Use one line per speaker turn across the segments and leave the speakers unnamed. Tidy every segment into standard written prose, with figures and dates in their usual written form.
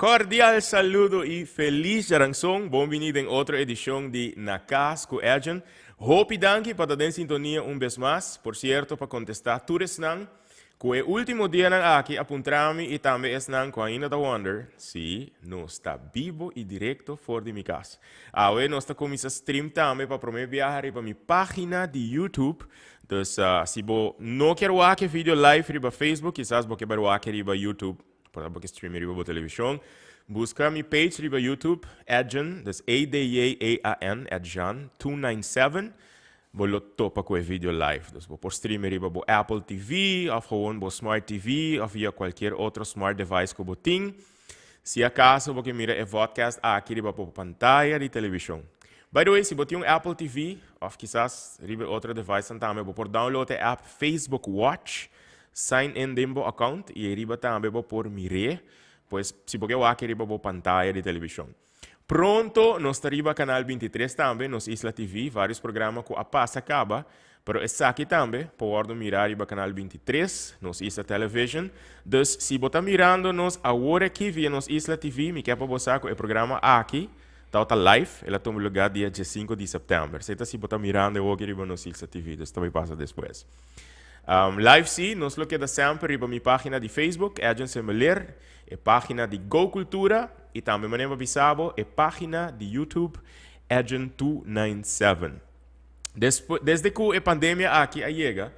Cordial saludo y feliz djaranson. Bon bini den otro edicion di Na Cas cu Edjean. Hopi danki pa ta den sintonia un bes mas. Por cierto, pa contesta tur esnan cu e ultimo dianan aki a puntra mi y tambe esnan cu ainda ta wonder si nos ta bibo y directo for di mi cas. Awe nos ta cuminsa stream tambe pa prome biaha riba mi pagina di YouTube. Dus si bo no kier wak e video live riba Facebook, kisas bo ke bai wak riba YouTube. Por ta bo ke stream riba bo televishon. Buska mi page riba YouTube, Edjean, dus E-D-J-E-A-N, Edjean 297. Bo lo topa ku e video live. Dus bo por stream riba bo Apple TV òf gewoon bo Smart TV òf via kualkier otro smart device ku bo tin. Si akaso bo ke mira e vodcast aki riba bo pantaya di televishon. By the way, si bo tin un Apple TV òf kisas riba e otro devicenan tambe, bo por download e app Facebook Watch. Sign in den bo account y eriba tambe bo por mir'é, pues si bo ke wak riba bo pantaya di televishon. Pronto nos ta riba Canal 23 tambe, Nos Isla TV, varios programa cu a pasa caba, pero esaki tambe por wordo mira riba Canal 23, Nos Isla Television. Dus si bo ta mirando nos awor aki via Nos Isla TV, mi ke pa bo sa cu e programa aki tabata live, el a tuma lugar dia 15 di september. Esey ta si bo ta mirando awoki riba Nos Isla TV, dus ta bay pasa despues. Live sí, nos lo keda semper riba mi página di Facebook, Edjean Semeleer, e página di Go Cultura i tambe manera pa bisa bo e página di YouTube Edjean 297. Desde ku e pandemia aki a yega,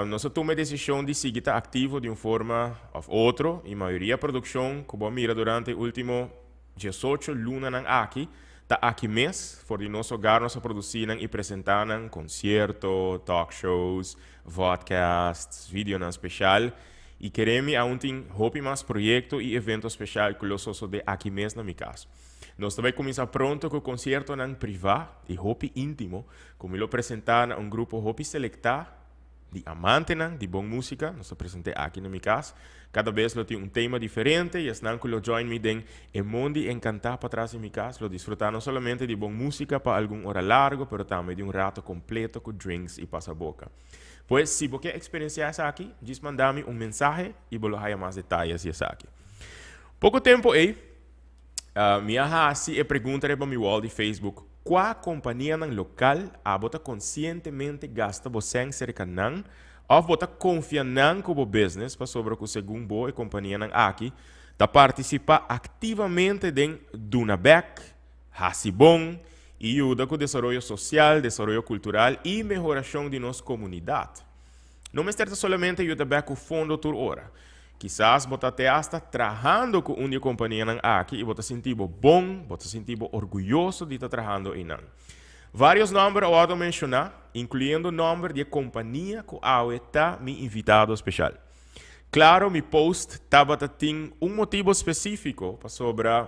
nos a tuma e desishon di sigui ta aktivo di un forma òf otro i mayoria produkshon ku bo a mira durante e último 18 lunanan aki ta aki mes, for di nos hogar nos a producí nan y presentá nan, concierto, talk shows, vodcasts, videonan special y kere mi aun tin hopi mas proyecto y evento special cu lo sosode aki mes na mi cas. Nos ta bay cuminsa pronto cu conciertonan privá y hopi intimo cu mi lo presentá na un grupo hopi selectá di amantenan di bon músika. Nos ta present'é aki na mi kas. Kada bes lo tin un tema diferente i esnan ku lo join mi den e mondi enkantá patras di mi kas lo disfrutá no solamente di bon músika pa algun ora largu, pero tambe di un rato kompleto ku drinks i pasaboka. Pues, si bo ke eksperensiá esaki, djis manda mi un mensahe i bo lo haya mas detayes di esaki. Poko tempu ei, Mi a hasi e pregunta riba mi wall di Facebook, Kua kompanianan lokal abo ta konsientemente gasta bo sèn serka nan òf bo ta konfia nan ku bo business pasobra ku segun bo e kompanianan aki ta partisipá aktivamente den duna bèk, hasi bon i yuda ku desaroyo sosial, desaroyo kultural i mehorashon di nos komunidat? No mester ta solamente yuda bèk ku fondo tur ora. Kisas bo ta te asta trahando ku un di e kompanianan aki i bo ta sinti bo bon, bo ta sinti bo orguyoso di ta trahando einan. Vários nòmber a wòrdu menshoná, inkluyendo nòmber di e kompania ku awe ta mi invitado speshal. Klaro mi post tabata tin un motibu spesífiko pasobra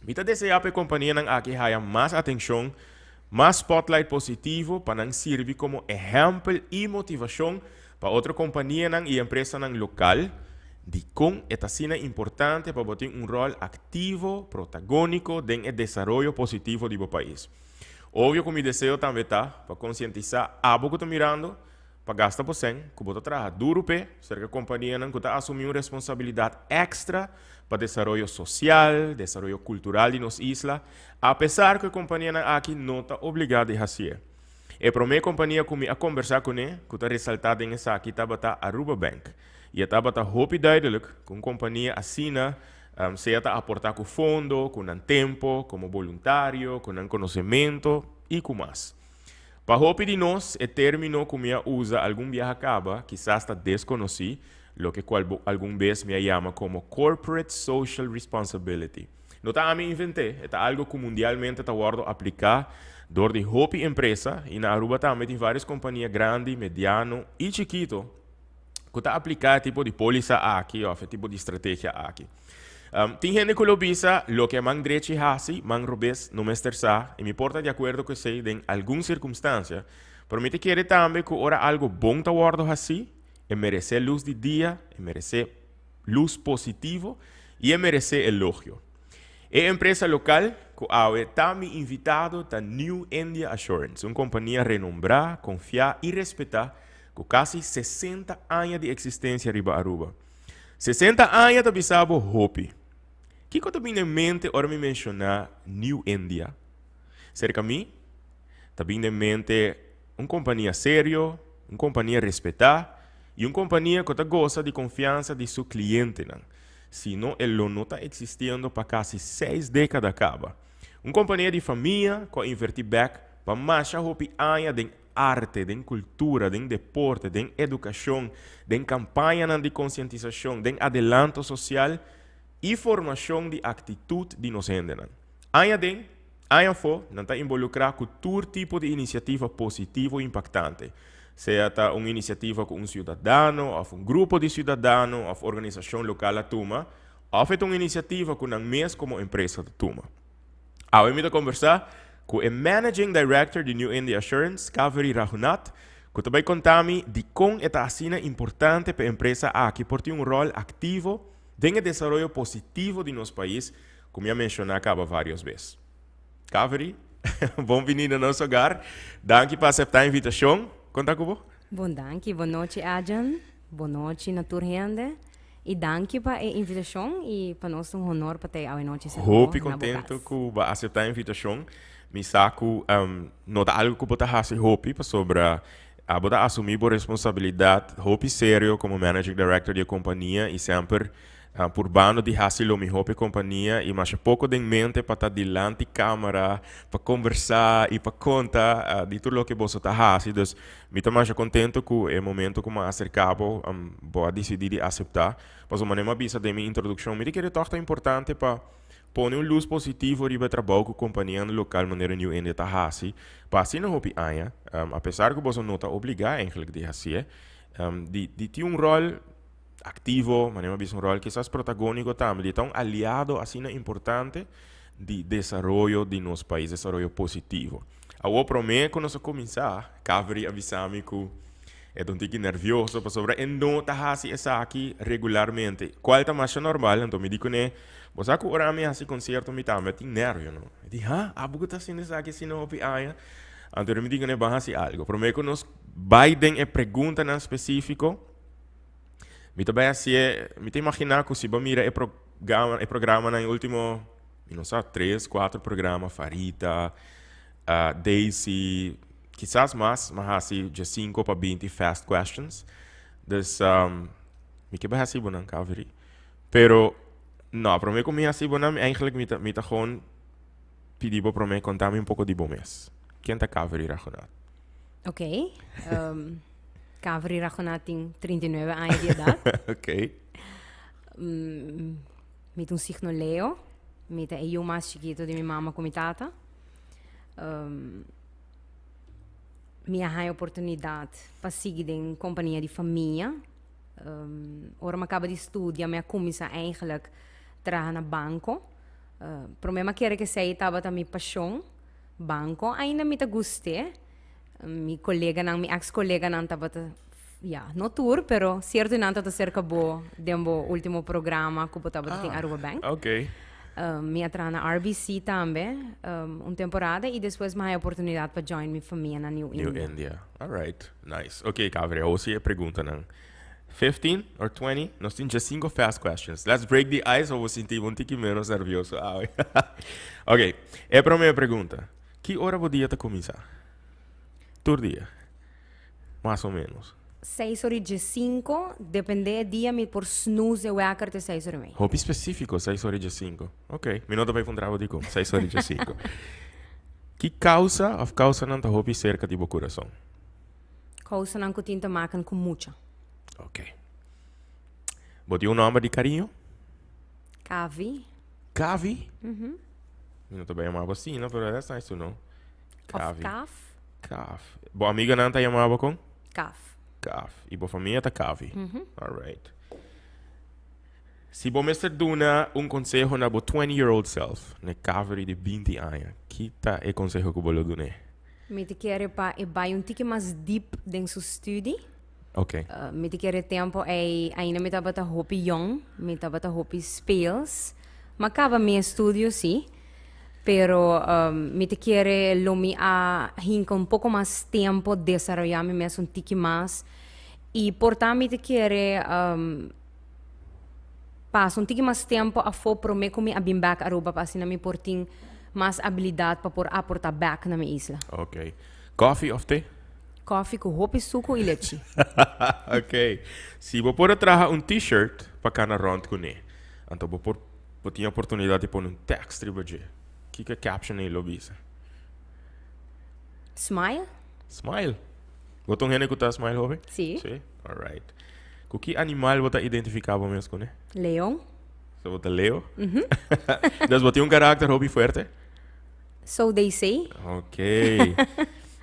Mi ta deseá pa e kompanianan aki haya mas atenshon, mas spotlight positivo pa nan sirbi komo ehèmpel i motivashon pa otro kompanianan i empresanan lokal. Dikon e ta asina importante pa bo tin un ròl aktivo, protagóniko den e desaroyo positivo di bo pais? Obvio ku mi deseo tambe ta pa konsientisá abo ku ta mirando pa gasta bo sèn ku bo ta traha duru p'e, serka kompanianan ku ta asumí un responsabilidat èkstra pa desaroyo sosial, desaroyo kultural di nos isla, apesar ku e kompanianan aki no ta obligá di hasié. E promé kompania ku mi a kombersá kuné ku ta resaltá den esaki tabata Aruba Bank i e tabata hopi duidelik ku un kompania asina sea ta aportá ku fondo, ku nan tempo komo boluntario, ku nan konosementu i ku mas. Pa hopi di nos, e término ku mi a usa algun biaha kaba kisas ta deskonosí, loke kual bo algun bes mi a yama komo corporate social responsibility. No ta ami invent'é, e ta algu ku mundialmente ta wòrdu apliká dor di hopi empresa i na Aruba tambe tin vários kompania grandi, mediano i chikito ku ta apliká e tipo di pólisa aki òf e tipo di strategia aki. Tin hende ku lo bisa, Loke man drechi hasi, man robes no mester sa, i mi por ta di akuerdo ku esei den algun sirkumstansia, pero mi ta kere tambe ku ora algu bon ta wòrdu hasí, e meresé lus di dia, e meresé lus positivo i e meresé elogio. E empresa lokal ku awe ta mi invitado ta New India Assurance, un kompania renombrá, konfiá i respetá ku kasi 60 aña di eksistensia riba Aruba. 60 aña ta bisa bo hopi. Kiko ta bini na mente ora mi menshoná New India? Serka mi ta bini na mente un kompania serio, un kompania respetá i un kompania ku ta gosa di konfiansa di su klientenan. Si no e lo no ta eksistiendo pa kasi seis dékada kaba. Un kompania di famia ku a invertí bèk pa masha hopi aña den arte, den kultura, den deporte, den edukashon, den kampañanan di konsientisashon, den adelanto sosial i formashon di aktitut di nos hendenan. Aña den, aña afó, nan ta involukrá ku tur tipo di inisiativa positivo impaktante, sea ta un inisiativa ku un siudadano òf un grupo di siudadano òf organisashon lokal a tuma, òf e ta un inisiativa ku nan mes komo empresa ta tuma. Awe mi ta kombersá ku e Managing Director di New India Assurance, Kaveri Raghunath, ku ta bai konta mi dikon e ta asina importante pa e empresa aki por tin un ròl aktivo den e desaroyo positivo di nos pais, ku mi a menshoná kaba vários bes. Kaveri, bon bini na nos hogar. Danki pa aseptá e invitashon. Kon ta ku bo?
Bon danki. Bon nochi Adjan. Bon nochi na tur hende. I danki pa e invitashon i pa nos ta un honor pa ta e awe nochi serka bo
Hopi
na bo
contento
kas.
ku bo a aseptá e invitashon. Mi sa ku no ta algu ku bo ta hasi hopi pasobra abo ta asumí bo responsabilidat hopi serio komo managing director di e kompania i semper purbando di hasi lo mihó pa e kompania i masha poko den mente pa ta dilanti kámara pa kombersá i pa konta di tur loke boso ta hasi. Dus Mi ta masha contento cu e momento cu mi a acerca bo, bo a dicidi di acepta. Pasobra manera mi a bisa den mi introduccion, mi ta kere toch ta importante pa pone un luz positivo riba e trabou cu companianan local manera New India ta haci pa asina hopi aña, apesar cu boso no ta obliga eigenlijk di haci'e, di di tin un rol activo, manera mi a bisa un rol kisas protagonico tambe, di ta un aliado asina importante di desaroyo di nos pais, desaroyo positivo. Awor prome ku nos a kuminsá, Kaveri a bisa mi ku e ta un tiki nervioso pasobra e no ta hasi esaki regularmente, kual ta masha normal. Anto mi di kuné, Bo sa ku ora mi hasi konsierto mi tambe tin nervio, no? E di, Ha? Abo ku ta haciendo esaki asina hopi aña? Anto mi di kuné, Ban hasi algu. Prome ku nos bai den e preguntanan spesífiko, mi ta bai hasié, mi ta imaginá ku si bo mira e e programanan e último, mi no sa, tres, kuater programa, Farita, Daisy, kisas mas, m'a hasi djesinku pa binti fast questions. Dus, mi ke bai hasi bo nan, Kaveri. Pero, no, promé ku mi hasi bo nan, mi eigenlijk mi ta, mi ta gewoon pidi bo promé konta mi un poko di bo mes. Ken ta Kaveri Raghunath?
Ok. Kaveri Raghunath tin 39 aña di edat.
Ok.
Mi ta un signo Leo. Mi ta e yu mas chikitu di mi mama ku mi tata. Mi a haña oportunidat pa sigui den kompania di famia. Ora mi a kaba di studia mi a kuminsá eigenlijk traha na banko. Promé mi a kere ku esei tabata mi pashon, banko. Ainda mi ta gust'é. Mi koleganan, mi eks koleganan tabata, ya, no tur, pero sierto nan tabata serka bo den bo ultimo programa ku bo tabata tin Aruba Bank.
Ok.
Mi a traha na RBC tambe un temporada i despues mi a haña oportunidat pa join mi famia na New
India. New India. Alright. Nice. Ok, Kaveri, awor si e preguntanan. 15 or 20? Nos tin djesinku fast questions. Let's break the ice pa bo sinti bo un tiki menos nervioso awe. Ok, e prome pregunta. Ki ora bo dia ta kuminsá? Tur dia, mas o ménos.
Seis ora i diesinko, dependé e dia mi por snooze e wèker te seis ora i mei.
Hopi spesífiko, seis ora i diesinko. Ok, mi no ta bai puntra bo dikon, seis ora i diesinko. Ki kousa òf kousanan ta hopi serka di bo kurason?
Kousanan ku tin te maken ku mucha.
Ok. Bo tin un nòmber di kariño?
Kavi.
Kavi? Mi no ta bai yama bo asina, pero that's nice to know.
Of Kaf.
Kaf. Bo amiganan ta yama bo kon?
Kaf.
Kaf. I bo famia ta Kavi? All right. Si bo mester duna un konseho na bo 20 year old self, na e Kaveri di 20 aña, ki ta e konseho ku bo lo dun'é?
Mi ta kere pa e bai un tiki mas diep den su studie.
Ok.
Mi ta kere tempo ei ainda mi tabata hopi yong, mi tabata hopi speels. M'a kaba mi estudio si, pero mi ta kere lo mi a hinka un poko mas tempo desaroyá mi mes un tiki mas. I por ta mi ta kere. pasa un tiki mas tempo afó promé ku mi a bin bèk Aruba pa asina mi por tin mas abilidat pa por aportá bèk na mi isla.
Ok. Kòfi òf te?
Kòfi ku hopi suku i lechi.
Ok. Si bo por a traha un T-shirt pa kana rònt kuné, anto bo por bo tin oportunidat di pone un tèkst riba dje. Kiko e caption ei lo bisa?
Smile.
Smile. Bo ta un hende ku ta smile hopi?
Sí.
Sí? Alright. Ku ki animal bo ta identifiká bo mes kuné?
Leon.
So bo ta leo? Dus bo tin un karakter hopi fuerte?
So they say.
Ok.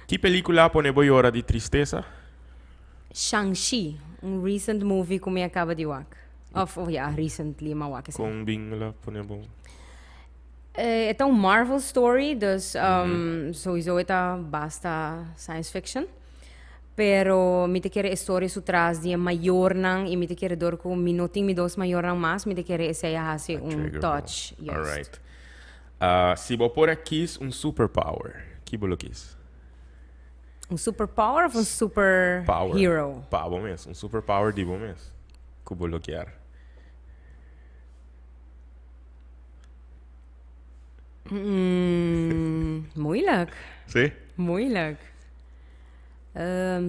Ki pelikula a pone bo yora di tristesa?
Shang-Chi, un recent movie ku mi a kaba di wak. Of, oh ja, recently mi a wak esei.
Kon bin el a pone bo?
E ta un Marvel story, dus sowieso e ta basta science fiction. Pero mi ta kere e story su tras di e mayornan y mi ta kere door cu mi no tin mi dos mayornan mas, mi ta kere esey a haci
A
un
trigger bo.
touch. Juist.
Alright. Si bo por a kies un superpower, ki bo lo kies?
Un superpower of un super
Power.
hero?
Pa bo mes, un superpower di bo mes cu bo lo kier.
Mm, moeilijk.
Sí?
Moeilijk.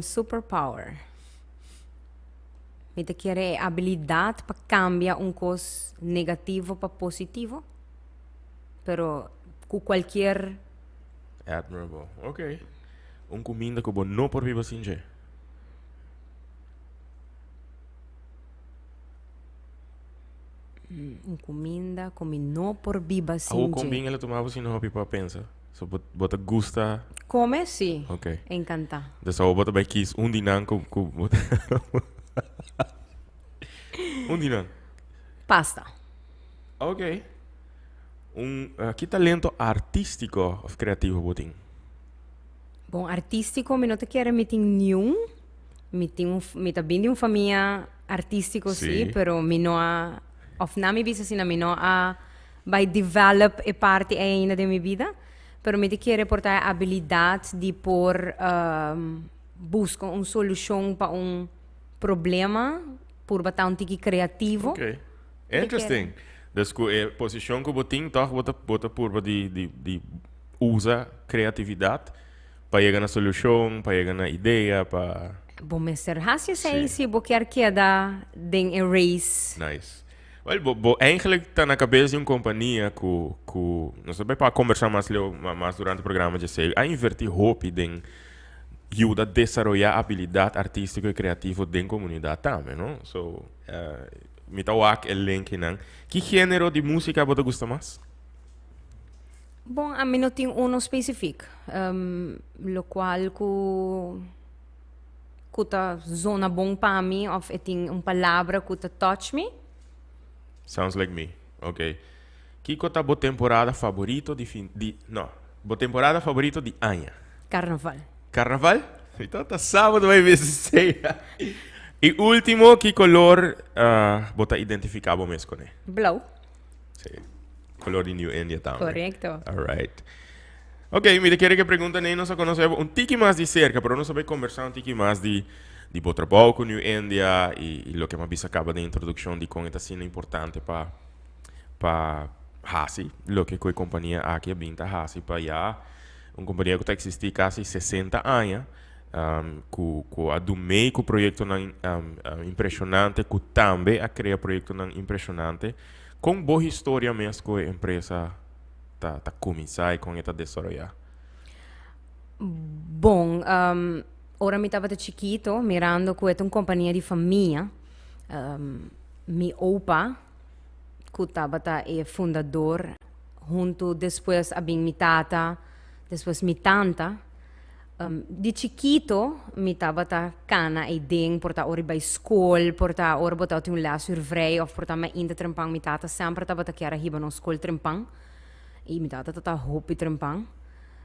Superpower. Mi ta kere e abilidad pa cambia un cos negativo pa positivo. Pero cu cualkier.
Admirable. Ok. Un cuminda cu bo no por biba sin dje.
Un cuminda cu mi no por biba sin dje.
Awo con bin el a tuma bo sin hopi pa pensa? So bo, bo ta gusta?
Come si.
Ok.
Encanta.
Dus awo bo ta bay kies un di nan cu, cu bo ta Un di nan.
Pasta.
Ok. Un, ki talento artistico of creativo bo tin?
Bon, artistico mi no ta kere mi tin niun. Mi tin un, mi ta bin di un famia artistico si,
Si.
pero mi no a, of na mi bisa asina, mi no a bai develop e parti ei ainda den mi bida, pero mi ta kere por ta e abilidad di por busca un solucion pa un problema, purba ta un tiki creativo.
Ok, interesting. Dus cu e posicion cu bo tin toch bo ta bo ta purba di di di usa creatividad pa yega na solucion, pa yega na idea, pa.
Bo mester haci esei
Si.
si bo kier keda den e race.
Nice. Wel, bo, bo eigenlijk ta na cabes di un compania cu, cu nos ta bay pa conversa mas leu, mas durante programa djesei, a inverti hopi den yuda desaroya habilidad artistico y creativo den comunidad tambe, no? So, mi ta wak e linkinan. Ki genero di musica bo ta gusta mas?
Bon, ami no tin uno specific. Locual cu cu ta zona bon pa mi of e tin un palabra cu ta touch mi.
Sounds like me. Ok. Kiko ta bo temporada favorito di fin di no, bo temporada favorito di aña?
Carnaval.
Carnaval? Mi tabata sa bo ta bai bisa esei. Y ultimo, ki color bo ta identifica bo mes cune?
Blauw.
Sí. Color di New India tambe.
Correcto.
All right. Ok, mi ta kere ke pregunta nei nos a conoce bo un tiki mas di cerca, pero nos a bay conversa un tiki mas di di bo trabou cu New India y, y loke mi a bisa caba den introduccion di con e ta asina importante pa pa haci loke cu e compania aki a bin ta haci pa ya un compania cu ta existi casi 60 aña um, cu cu a dumei cu proyectonan um, um, impresionante, cu tambe a crea proyectonan impresionante. Con bo historia mes cu e empresa ta ta cuminsa y con e ta desaroya?
Bon, um, ora mi tabata chikito, mirando cu e ta un compania di famia, um, mi opa, cu tabata e fundador, hunto despues a bin mi tata, despues mi tanta. Di chikito mi tabata kana ei den, por ta ora bai skol, por ta ora bo tabatin un lès ur vrij òf por ta mainta trempan. Mi tata semper tabata kier a hiba nos skol trempan i mi tata tabata hopi trempan.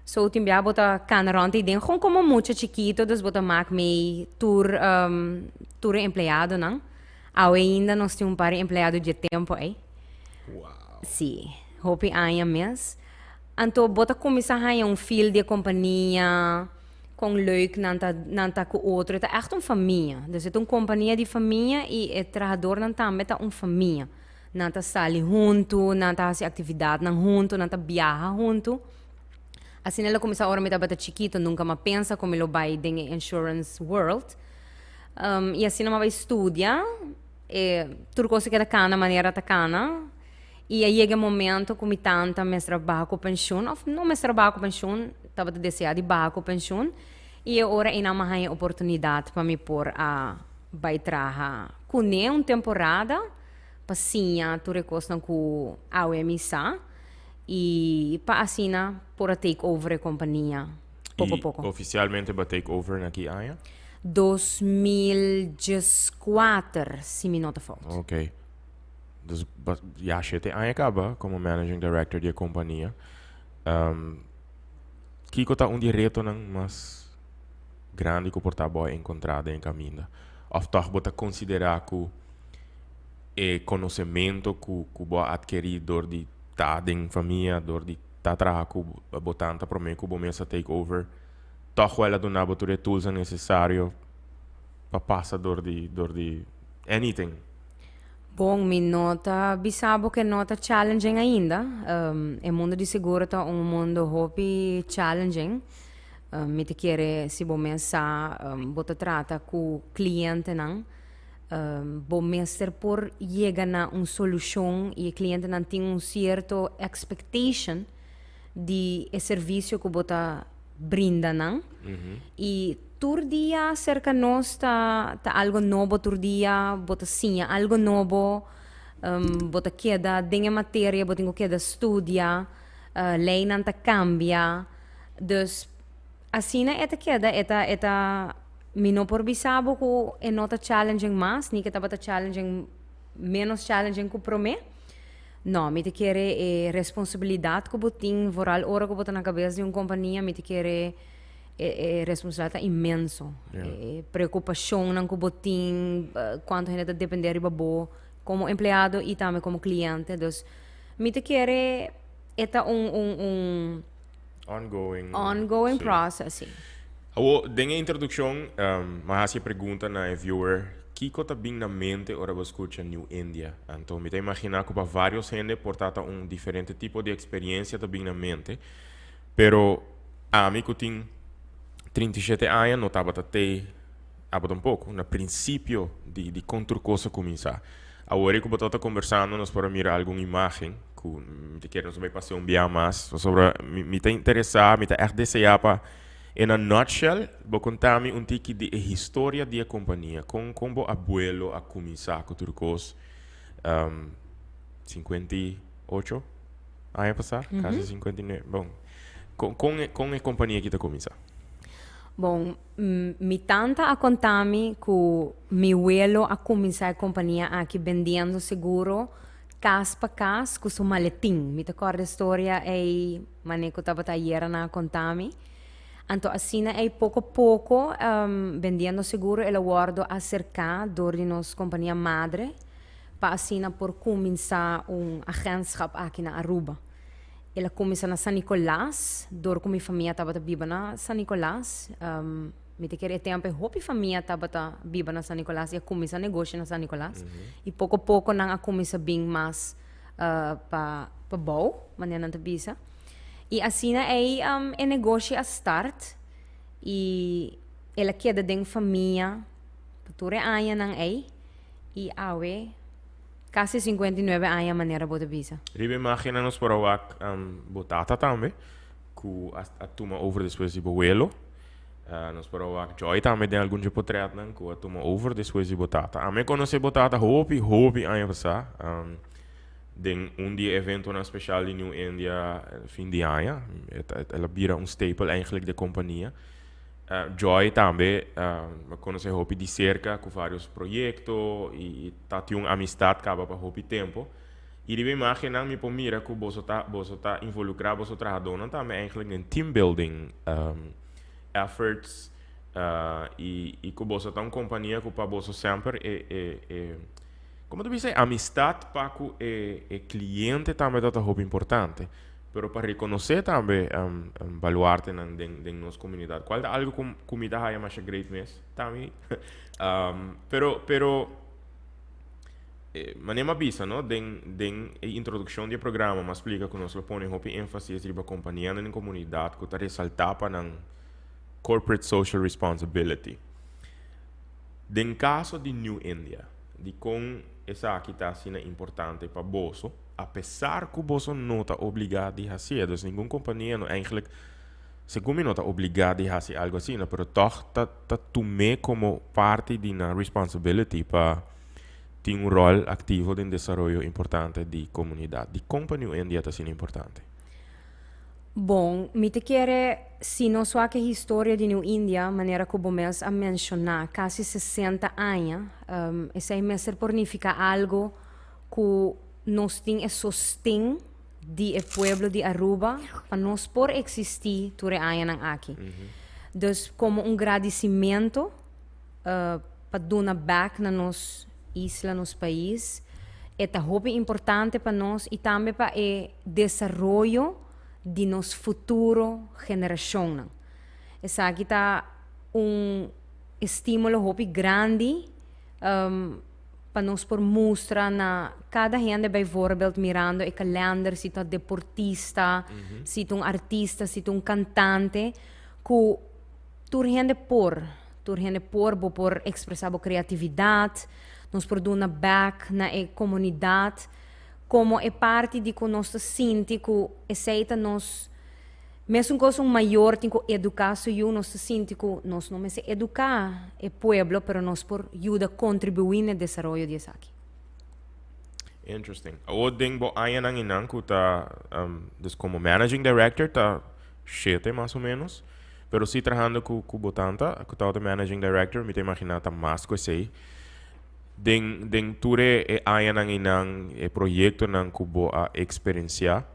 So tin bia bo ta kana rònt ei den gewoon komo mucha chikito, dus bo ta mak mei tur tur e empleadonan. Awe ainda nos tin un par di empleado dje tempu ei. Sí, hopi aña mes. Anto bo ta kuminsá haña un feel di e kompania, kon leuk nan ta nan ta ku otro. E ta ègt un famia. Dus e ta un kompania di famia i e trahadornan tambe ta un famia. Nan ta sali huntu, nan ta hasi aktividatnan huntu, nan ta biaha huntu. Asina el a kuminsá ora mi tabata chikito, nunka mi a pensa ku mi lo bai den e insurance world. I asina mi a bai studia, e tur kos a keda kana manera ta kana. I a yega e momento ku mi tanta mester a baha ku penshun, òf no mester a baha ku penshun, tabata deseá di baha ku penshun. I e ora einan mi a haña e oportunidat pa mi por a bai traha kuné un temporada pa siña tur e kosnan ku awe mi sa i pa asina por a take over e kompania poko poko.
I ofisialmente bo a take over na ki aña?
2014, si mi no ta fout.
Ok. Dus ya shete aña kaba komo managing director di e kompania. Kiko ta un di e retonan mas grandi ku por ta bo a enkontrá den e kaminda? Òf tòg bo ta konsiderá ku e konosementu ku ku bo a atkerí dor di ta den famia, dor di ta traha ku bo tanta promé ku bo mes a take over, tòg wèl a duna bo tur e toolsnan nesesario pa pasa dor di dor di anything?
Bon, mi no ta bisa bo ke no ta challenging ainda. E mundo di seguro ta un mundo hopi challenging. Mi ta kere si bo mes sa bo ta trata ku klientenan, bo mester por yega na un solushon i e klientenan tin un sierto expectation di e servisio ku bo ta brinda nan. I tur dia serka nos ta ta algo nobo tur dia bo ta siña algo nobo, bo ta keda den e materia, bo tin ku keda studia, leinan ta kambia. Dus asina e ta keda, e ta e ta mi no por bisa bo ku e no ta challenging mas, ni ke tabata challenging menos challenging ku promé. No, mi ta kere e responsabilidat ku bo tin, vooral ora ku bo ta na kabes di un kompania, mi ta kere e e responsabilidat ta inmenso. E preokupashonnan ku bo tin, kuantu hende ta dependé riba bo komo empleado i tambe komo kliente. Dus mi ta kere e ta un un un
Ongoing.
Ongoing process, sí.
Awo, den e introdukshon, mi a hasi e pregunta na e viewer, kiko ta bin na mente ora bo skucha New India? Anto mi ta imaginá ku pa vários hende por ta ta un diferente tipo di eksperiencia ta bin na mente, pero ami ku tin 37 aña no tabata tei abo tampoko na prinsipio di di kon tur kos a kuminsá. Awor ku bo tabata kombersando nos por a mira algun imágen ku mi ta kere nos a bai pas'é un bia mas pasobra mi mi ta interesá, mi ta ègt deseá pa in a nutshell bo konta mi un tiki di e historia di e kompania, kon kon bo abuelo a kuminsá ku tur kos 58 aña pasá, kasi 59, bon kon kon kon e kompania aki ta kuminsá?
Bon, mi tanta a konta mi ku mi welo a kuminsá e kompania aki bendiendo seguro kas pa kas ku su maletin. Mi ta kòrda e storia ei manera ku tabata ayera nan a konta mi. Anto asina ei poko poko bendiendo seguro el a wòrdu aserká dor di nos kompania madre pa asina por kuminsá un agentschap aki na Aruba. El a kuminsá na San Nicolas, dor ku mi famia tabata biba na San Nicolas. Mi ta kere e tempu e hopi famia tabata biba na San Nicolas i a kuminsá negoshi na San Nicolas. I poko poko nan a kuminsá bin mas pa pa bou, manera nan ta bisa. I asina ei e negoshi a start i el a keda den famia pa tur e añanan ei i awe Casi 59 aña manera bo ta bisa.
Riba imagennan nos por a wak bo tata tambe ku a tuma over despues di bo welo. Nos por a wak Joy tambe den algun dje potretnan ku a tuma over despues di bo tata. Ami a konosé bo tata hopi hopi aña pasá den un di e eventonan speshal di New India fin di aña. El a bira un staple eigenlijk di e kompania. Joy tambe mi a konosé hopi di serka ku vários proyekto i ta tin un amistat kaba pa hopi tempu. I riba imágennan mi por mira ku boso ta boso ta involukrá boso trahadónan tambe eigenlijk den team building efforts i i ku boso ta un kompania ku pa boso semper e e e komo ta bisa e amistat pa ku e e kliente tambe ta ta hopi importante. Pero pa rekonosé tambe baluartenan den den nos komunidat, kual ta algu ku ku mi ta haya masha great mes tambe. Pero pero. Manera m'a bisa, no? Den e introduccion di programa, m'a splica cu nos lo pone hopi enfasis riba compania den comunidad cu ta resalta pa nan corporate social responsibility. Den caso di New India, di con esaki ta asina importante pa boso, apesar cu boso no ta obliga di haci, dus ningun compania no eigenlijk, segun mi, no ta obliga di haci algo asina, pero toch ta tuma como parti di nan responsibility pa tin un rol activo den desaroyo importante di comunidad. Di con pa New India ta asina importante?
Bon, mi ta kere, si nos wak e historia di New India, manera cu bo mes a menciona, casi 60 aña, esey mester por nifica algo cu nos tin e sosten di e pueblo di Aruba pa nos por existi tur e añanan aki. Dus como un gradicimento pa duna back na nos isla, nos pais, e ta hopi importante pa nos y tambe pa e desaroyo di nos futuro generacion. Esaki ta un estimulo hopi grandi pa nos por mustra na cada hende, bijvoorbeeld mirando e kalender, si ta deportista, si ta un artista, si ta un cantante, cu tur hende por, bo por expresa bo creatividad, nos por duna back na e comunidad, como e parti di cu nos ta sinti cu esey ta nos. Mesun cos un mayor tin cu educa su yiu, nos ta sinti cu nos no mester educa e pueblo, pero nos por yuda contribui na desaroyo di esaki.
Interesting. O den bo añanan einan cu ta dus como managing director ta 7 mas o menos. Pero si trahando cu bo tanta, cu ta managing director, mi ta imagina ta mas cu esey. Den tur e añanan einan, e proyectonan cu bo a experiencia,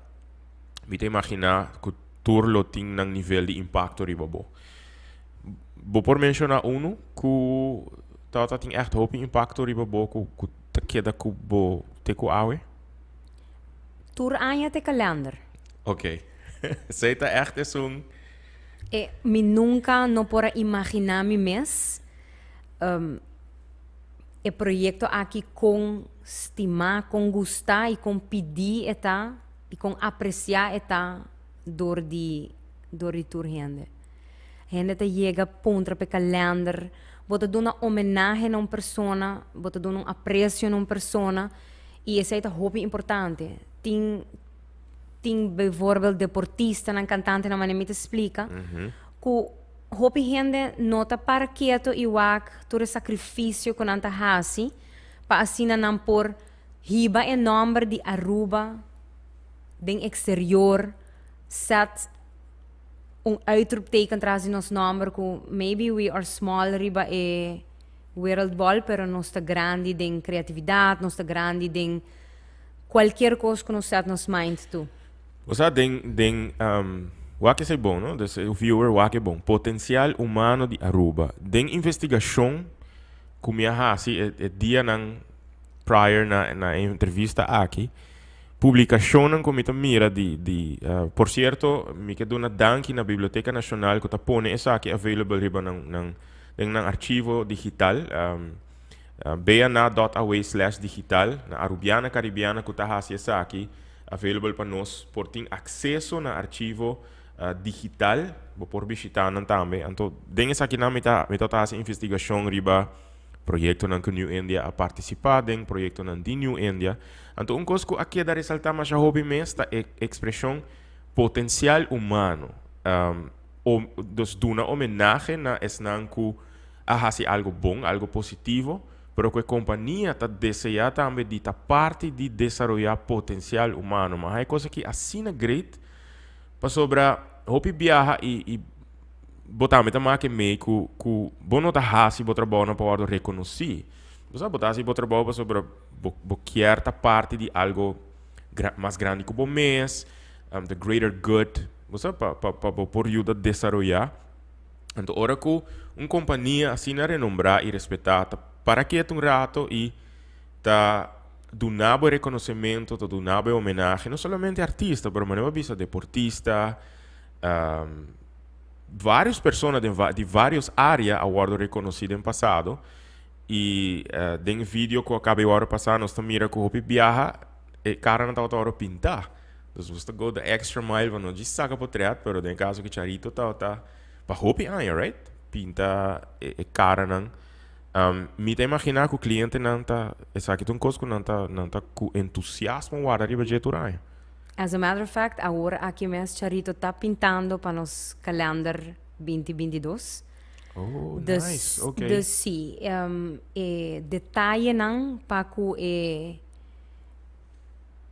mi ta imagina cu tur lo tin nan nivel di impacto riba bo. Bo por menciona uno cu ta tin echt hopi impacto riba bo cu ta keda cu bo te cu awe?
Tur aña e kalender.
Ok. Esey ta echt esun.
Mi nunca no por a imagina mi mes e proyecto aki con stima, con gusta y con pidi e ta y con aprecia e ta door di tur hende. Hende ta yega puntra p'e kalender, bo ta duna homenahe na un persona, bo ta duna un aprecio na un persona y esey ta hopi importante. Tin bijvoorbeeld deportistanan, cantantenan, manera mi ta splica, cu hopi hende no ta para keto y wak tur e sacrificio cu nan ta hasi pa asina nan por hiba e nomber di Aruba den exterior, zet un uitroepteken tras di nos nomber cu maybe we are small riba e wereldbol, pero nos ta grandi den creatividad, nos ta grandi den cualkier cos cu nos set nos mind to.
Osea, den wak esey bon, no? Dus e viewer wak e bon. Potencial humano di Aruba. Den investigacion cu mi a hasi e dianan prior na entrevista aki, publicacionnan cu mi ta mira di, por cierto, mi ke duna danki na Biblioteca Nacional cu ta pone esaki available riba den nan archivo digital, bna.aw/digital na Arubiana Caribiana cu ta hasi esaki available pa nos por tin acceso na archivo digital, bo por bishita nan tambe. Anto den esaki nan mi ta hasi investigacion riba proyectonan cu New India a participa, den proyectonan di New India. Anto un cos cu a keda resalta masha hopi mes ta e expresion "potencial humano". Dus duna homenahe na esnan cu a hasi algo bon, algo positivo, pero cu e compania ta desea tambe di ta parti di desaroya potencial humano. Mas e cos aki asina great pasobra hopi biaha y bo tambe ta make mee cu bo no ta hasi bo trabou no pa wordo reconoci. Bo sa, bo ta hasi bo trabou pasobra bo kier ta parti di algo mas grandi cu bo mes, the greater good, bo sa, pa bo por yuda desaroya. Anto ora cu un compania asina renombra y respeta ta para keto un rato y ta duna bo reconocimento, ta duna bo homenahe, no solamente artista, pero manera bisa deportista, varios persona di varios area a wordo reconoci den pasado. Y den video cu a caba e ora pasa nos ta mira cu hopi biaha e caranan tabata ora pinta. Dus nos ta go the extra mile pa no djis saca potret, pero den e caso cu Charito tabata pa hopi aña, right? Pinta e caranan. Mi ta imagina cu clientenan ta, esaki ta un cos cu nan ta, nan ta cu entusiasmo warda riba dje tur aña.
As a matter of fact, awor aki mes Charito ta pintando pa nos kalender 2022.
Oh, dus, nice. Okay.
Dus sí, e detayenan pa ku e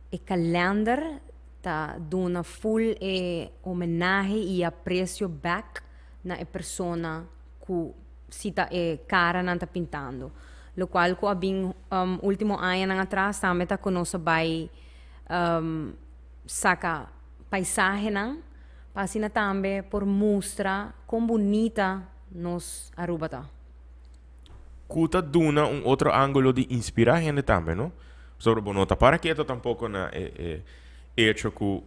e kalender ta duna full e homenahe i apresio bek na e persona ku si ta e karanan ta pintando. Lokual ku a bin ultimo añanan atras tambe ta ku nos a bai saka paisahenan pa asina tambe por mustra kon bunita nos Aruba ta.
Ku ta duna un otro angulo di inspirá hende tambe, no? Pasobra bo no ta para keto tampoko na e e echo ku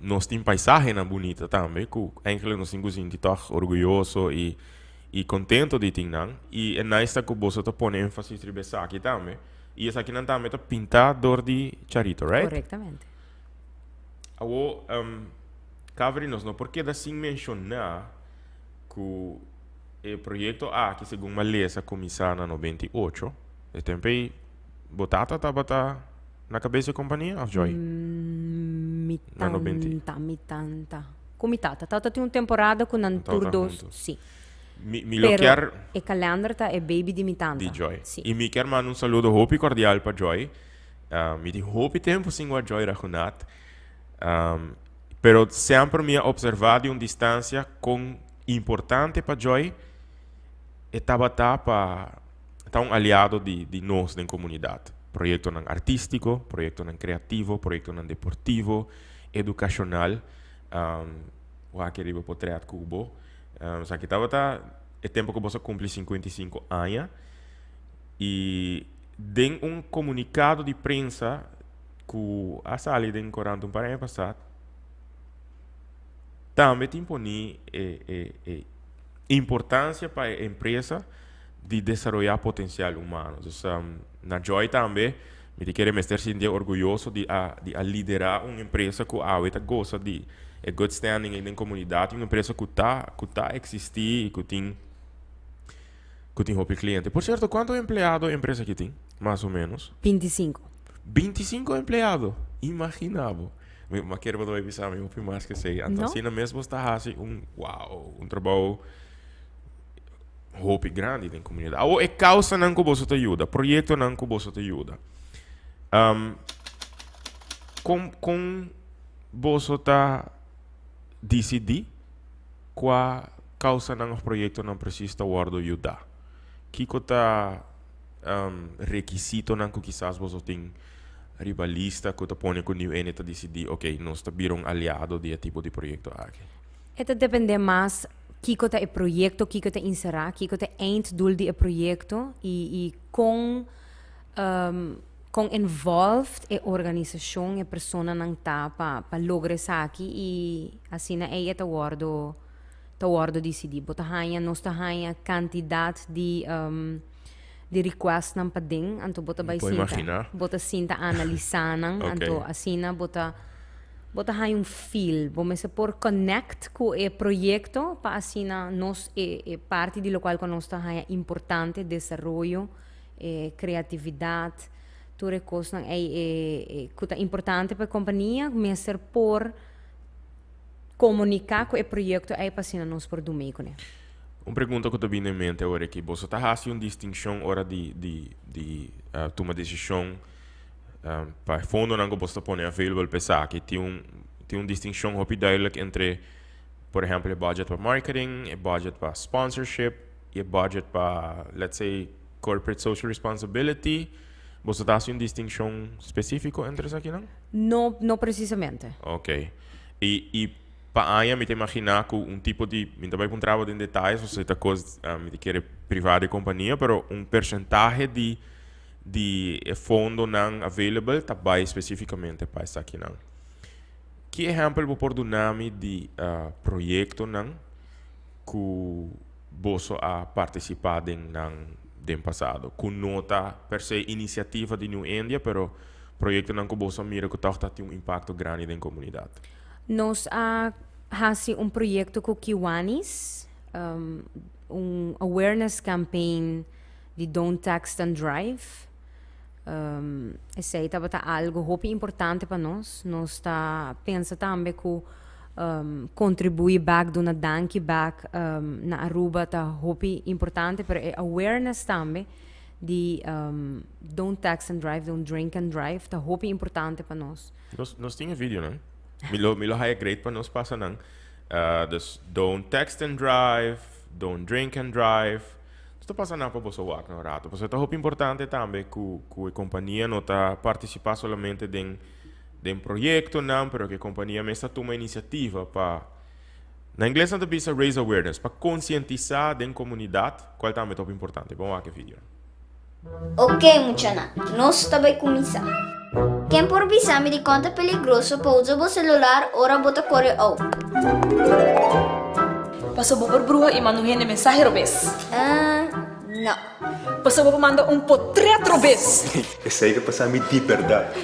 nos tin paisahenan bunita tambe, ku eigenlijk nos tin ku sinti tòg orguyoso i i kontento di tin nan. I e nice ta ku boso ta pone énfasis riba esaki tambe. I esakinan tambe ta pintá dor di Charito, right?
Korektamente.
Awo, Kaveri, nos no por keda sin menshoná ku e proyekto aki, segun Malesa, a kuminsá na 98. E tempu ei, bo tata tabata na kabes di e kompania òf Joy?
Mi tanta, mi tanta. Ku mi tata. Tata tin un temporada ku nan tur dos, sí.
Mi lo kier.
Pero e kalender ta e baby di mi tanta.
Di Joy.
Sí.
I mi kier manda un saludo hopi kordial pa Joy. Mi tin hopi tempu sin wak Joy Raghunath. Pero semper mi a observa di un distancia con importante pa Joy e tabata pa ta un aliado di di nos den comunidad. Proyectonan artistico, proyectonan creativo, proyectonan deportivo, educacional. Wak riba potret cu bo. Esaki tabata e tempo cu bo sa cumpli 55 aña y Den un komunikado di prensa ku a sali den korant un par aña pasá, tambe tin poní e e e importansia pa e empresa di desaroyá potensial humano. Dus na Joy tambe mi ta kere mester sinti orguyoso di a di a liderá un empresa ku awe ta gosa di e good standing ei den komunidat i un empresa ku ta ku ta eksistí i ku tin Ku tin hopi kliente. Por sierto, kuantu empleado e empresa aki tin, mas o ménos?
25.
25 empleado! Imagina bo. Mi ma kere bo ta bai bisa mi hopi mas ke esei. Anto
No.
asina mes bo ta hasi un, wow, un trabou hopi grandi den komunidat. Awor e kausanan ku boso ta yuda, proyektonan ku boso ta yuda. Kon kon boso ta disidí Kua kausanan òf proyektonan presis ta wòrdu yudá? Kiko ta rekisitonan ku kisas boso tin riba lista ku ta pone ku New Ene ta disidí, ok, nos ta bira un aliado di e tipo di proyekto aki?
E ta dependé mas kiko ta e proyekto, kiko ta inserá, kiko ta e einddoel di e proyekto i i kon kon involved e organisashon, e personanan ta pa pa logra esaki i asina ei e ta wòrdu ta wòrdu disidí. Bo ta haña, nos ta haña kantidat di di requestnan paden, anto bo ta bai
Por
sinta,
imaginá.
bo ta sinta analisá nan,
Ok.
anto asina bo ta bo ta haña un feel, bo mester por connect ku e proyekto pa asina nos e e parti di lokual ku nos ta haña importante, desaroyo. E kreatividat, tur e kosnan ei e e ku ta importante pa e kompania mester por komuniká ku e proyekto ei pa asina nos por dumei kuné.
Un pregunta ku ta bini na mente awor aki, boso ta hasi un distinshon ora di di di tuma desishon pa e fondonan ku boso ta pone available pa esaki? Tin un tin un distinshon hopi duidelijk entre por ehèmpel e budget pa marketing, e budget pa sponsorship, i e budget pa let's say corporate social responsibility, boso ta hasi un distinkshon spesífiko entre esakinan?
No, no presisamente.
Ok. I i pa aña mi ta imaginá ku un tipo di, mi ta bai puntra bo den detayes pasobra ta kos mi ta kere privá di e kompania, pero un persentahe di di e fondonan available ta bai spesífikamente pa esakinan. Ki ehèmpel bo por duna mi di proyektonan ku boso a partisipá den nan den pasado ku no ta per se inisiativa di New India pero proyektonan ku boso a mira ku tòg ta tin un impakto grandi den komunidat?
Nos a hasi un proyekto ku Kiwanis, un awareness campaign di Don't Text and Drive. Esei tabata algo hopi importante pa nos. Nos ta pensa tambe ku kontribuí bak, duna danki bak na Aruba ta hopi importante, pero e awareness tambe di Don't Text and Drive, Don't Drink and Drive ta hopi importante pa nos.
Nos tin e videonan. Mi lo mi lo haya great pa nos pasa nan. Dus don't text and drive, don't drink and drive. Nos ta pasa nan pa boso wak un rato. Pasobra ta hopi importante tambe ku ku e kompania no ta partisipá solamente den den proyektonan, pero ku e kompania mes ta tuma inisiativa pa, na ingles nan ta bisa raise awareness, pa konsientisá den komunidat, kual tambe ta hopi importante. Bon wak e video.
Ok muchanan, nos ta bai kuminsá. Ken por bisa mi dikon ta peligroso pa usa bo selular ora bo ta kore ou?
Paso bo por bruha i manda un hende mensahe robes.
Uh, no.
Paso bo por manda un potret robes.
Esei ta pasa mi di bèrdat.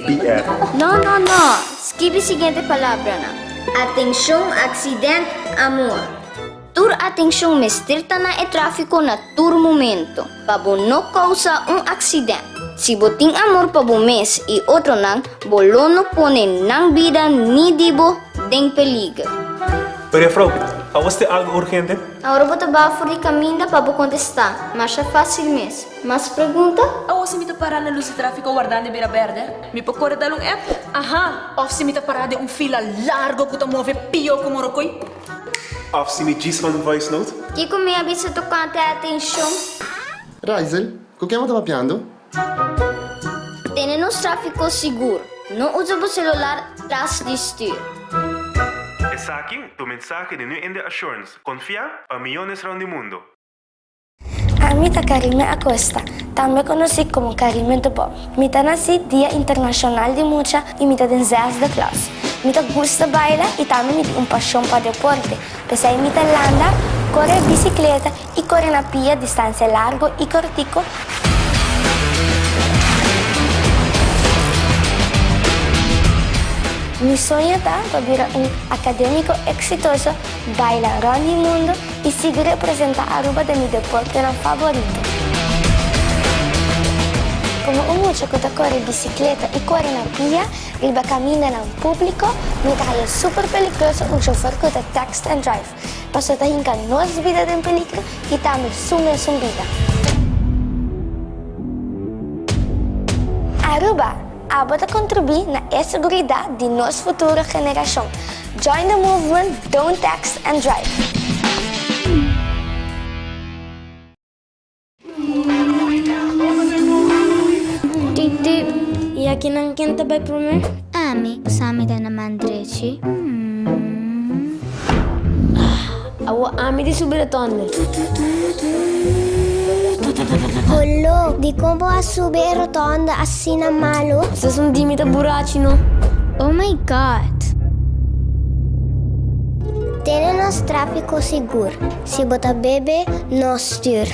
PR.
No, no, no! Skibi siguiente palabranan. Atenshon, aksident, amor. Tur atenshon mester ta na e tráfiko na tur momento, pa bo no kousa un aksident. Si bo tin amor pa bo mes i otronan, bo lo no pone nan bida ni di bo den peliger.
Pero juffrouw, awas tin algo urgente?
Awor bo ta baha for di kaminda pa bo kontestá. Masha fásil mes. Mas pregunta?
Awor si mi ta pará na lus di tráfiko wardando e bira bèrdè, mi por kore dal un app? Aha! Òf si mi ta pará den un fila largo ku ta move pió ku morokoi?
Of si mi djis manda un voice note?
Kiko mi a bisa tokante atenshon?
Raizel, ku ken bo ta papiando?
Tene nos tráfiko sigur. No usa bo selular tras di stür.
Esaki ta un mensahe di New India Assurance, konfiá pa miyones rònt di mundo.
Ami ta Karime Acosta, tambe konosí komo Karime de Bom. Mi ta nasí Dia Internashonal di Mucha i mi ta den zesde klas. Mi ta gusta baila i tambe mi tin un pashon pa deporte. P'esei mi ta landa, kore bisikleta i kore na pia distansia largo i kortiko. Mi soño ta pa bira un akadémiko eksitoso, baila rònt di mundu i sigui representá Aruba den mi deportenan faborito. Komo un mucha ku ta kore bisikleta i kore na pia riba kamindanan públiko, mi ta haña super peligroso un chofer ku ta text and drive, pasobra ta hinka nos bida den peligro i tambe su mesun bida. Aruba, abo ta kontribuí na e seguridat di nos futuro generashon. Join the movement, don't text and drive!
Titi, i akinan ken ta bai promé?
Ami, sa mi ta na man drechi.
Awor ami di subi rotonde.
Holo, dikon bo a subi e rotonde asina malu?
Esas un di mi ta burachi no.
Oh my God! Tene nos tráfiko sigur. Si bo ta bebe, no stür.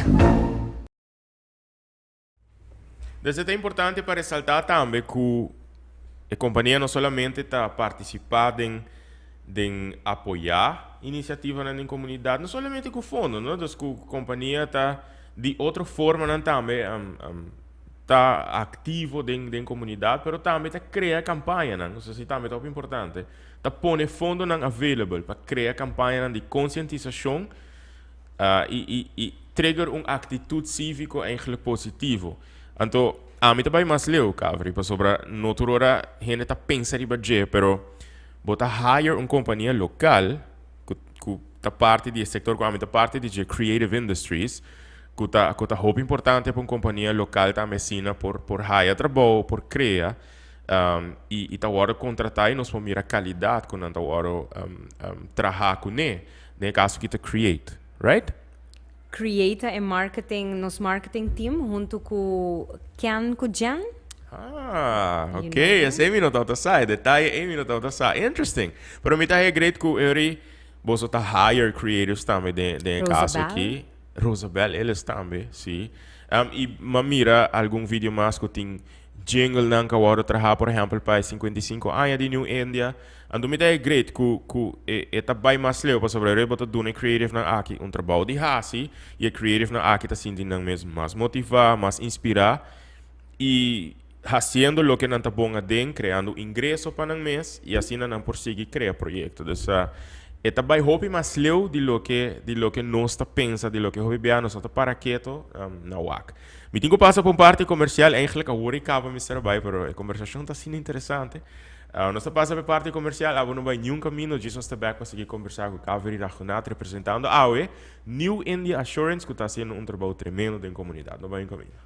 Desde ta importante pa resaltá tambe ku e kompania no solamente ta partisipá den den apoyá inisiativanan den komunidat, no solamente ku fondo, no, dus ku kompania ta di otro formanan tambe ta aktivo den den komunidat, pero tambe ta krea kampañanan, esei tambe ta hopi importante, ta pone fondonan available pa krea kampañanan di konsientisashon i i i trigger un aktitut síviko eigenlijk positivo. Anto ami ta bai mas leu, Kaveri, pasobra no tur ora hende ta pensa riba dje, pero bo ta hire un kompania lokal ku ku ta parti di e sektor ku ami ta parti di dje, creative industries, ku ta ku ta hopi importante pa un kompania lokal tambe asina por por haya trabou, por krea i i ta wòrdu kontratá i nos por mira kalidat ku nan ta wòrdu traha kuné. Den e kaso aki ta Create, right?
Create ta e marketing, nos marketing team huntu ku Ken ku Jen.
Ah, ok. Esei mi no tabata sa. E detaye ei mi no tabata sa. Interesting. Pero mi ta haya great ku Uri boso ta hire creatives tambe den den e kaso aki. Rosabel Ellis tambe, si. Um, y m'a mira algun video mas cu tin jingle nan cu a wordo traha, por ehempel, pa e 55 aña di New India. Anto mi ta e great cu, cu e, e ta bay mas leu pasobra e bo ta duna e creative nan aki un trabou di haci y e creative nan aki ta sinti nan mes mas motiva, mas inspira y haciendo loke nan ta bon aden, creando ingreso pa nan mes y asina nan por sigui crea proyecto. Dus e ta bay hopi mas leu di loke di loke nos ta pensa, di loke hopi bia nos no ta para keto na wak. Mi tin cu pasa pa un parti comercial, eigenlijk awor y caba mester a bay, pero e conversacion ta asina interesante. Nos ta pasa pa e parti comercial, abo no bay niun camino, djis nos ta bek pa sigui conversa cu Kaveri Raghunath representando awe New India Assurance cu ta haciendo un trabou tremendo den comunidad. No bay niun camino.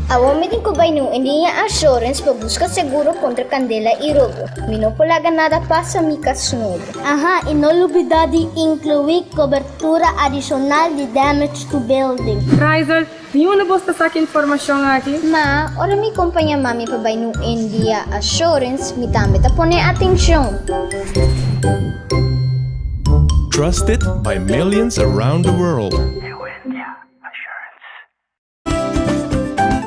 Awor mi tin ku bai New Indian Assurance pa buska seguro kontra kandela i robo. Mi no por laga nada pasa mi kas nobo.
Aha, i no lubidá di inkluí kobertura adishonal di damage to building.
Raizel, di unda bos ta saka informashon aki?
Ma, ora mi kompañá mami pa bai nu India Assurance, mi tambe ta pone atenshon.
Trusted by millions around the world.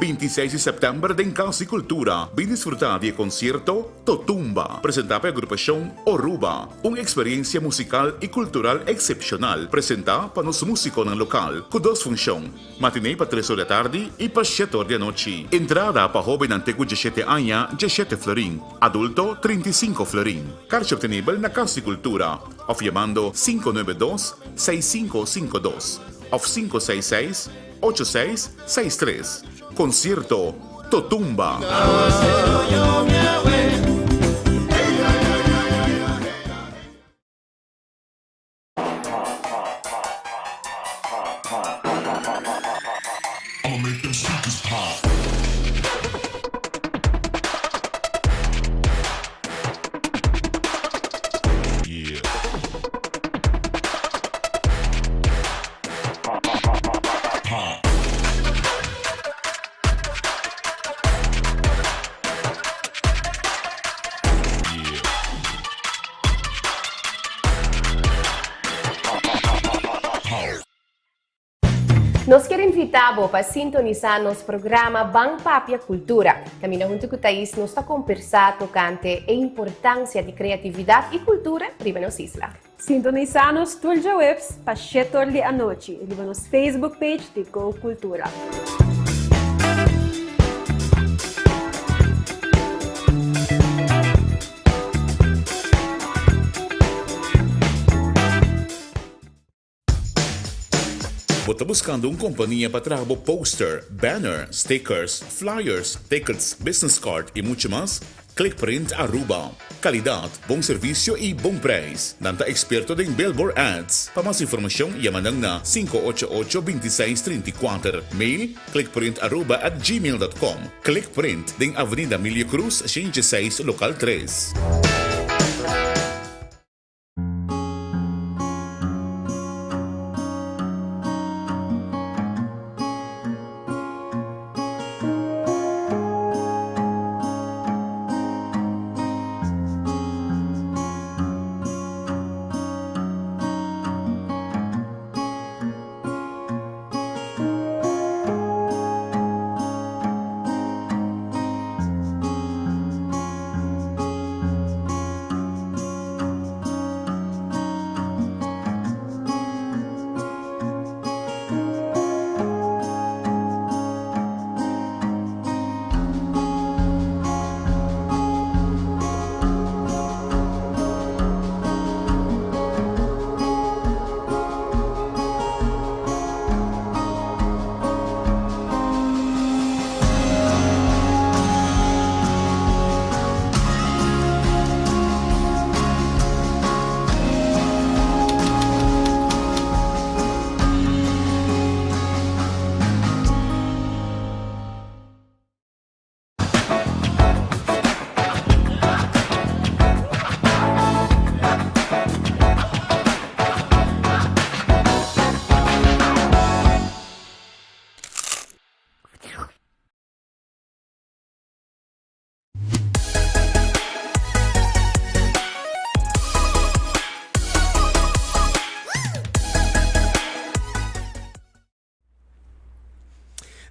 26 di sèptèmber den Kas di Kultura bin disfrutá di e konsierto Totumba presentá pa e agrupashon Oruba. Un eksperensia musikal i kultural eksepshonal presentá pa nos músikonan lokal ku dos funshon, matiné pa tres or di atardi i pa shete or di anochi. Entrada pa hóbennan te ku djeshete aña djeshete florin, adulto 35 florin. Karchi optenibel na Kas di Kultura òf yamando 592 6552 òf 566 8663. Concierto Totumba.
Nos kier invita bo pa sintonisa nos programa Ban Papia Cultura. Caminda hunto cu Thais nos ta compersa tocante e importancia di creatividad y cultura riba nos isla.
Sintonisá nos tur djaweps pa shetor di anochi riba nos Facebook page di Go Cultura.
Bo ta buskando un kompania pa traha bo poster, banner, stickers, flyers, tickets, business card i muchu mas? Clickprint Aruba. Calidad, bon servicio y bon prijs. Nan ta experto den billboard ads. Pa mas informacion yama nan na 588 26 34. Mail, clickprintaruba@gmail.com. Clickprint den Avenida Emilio Cruz, 106, local 3.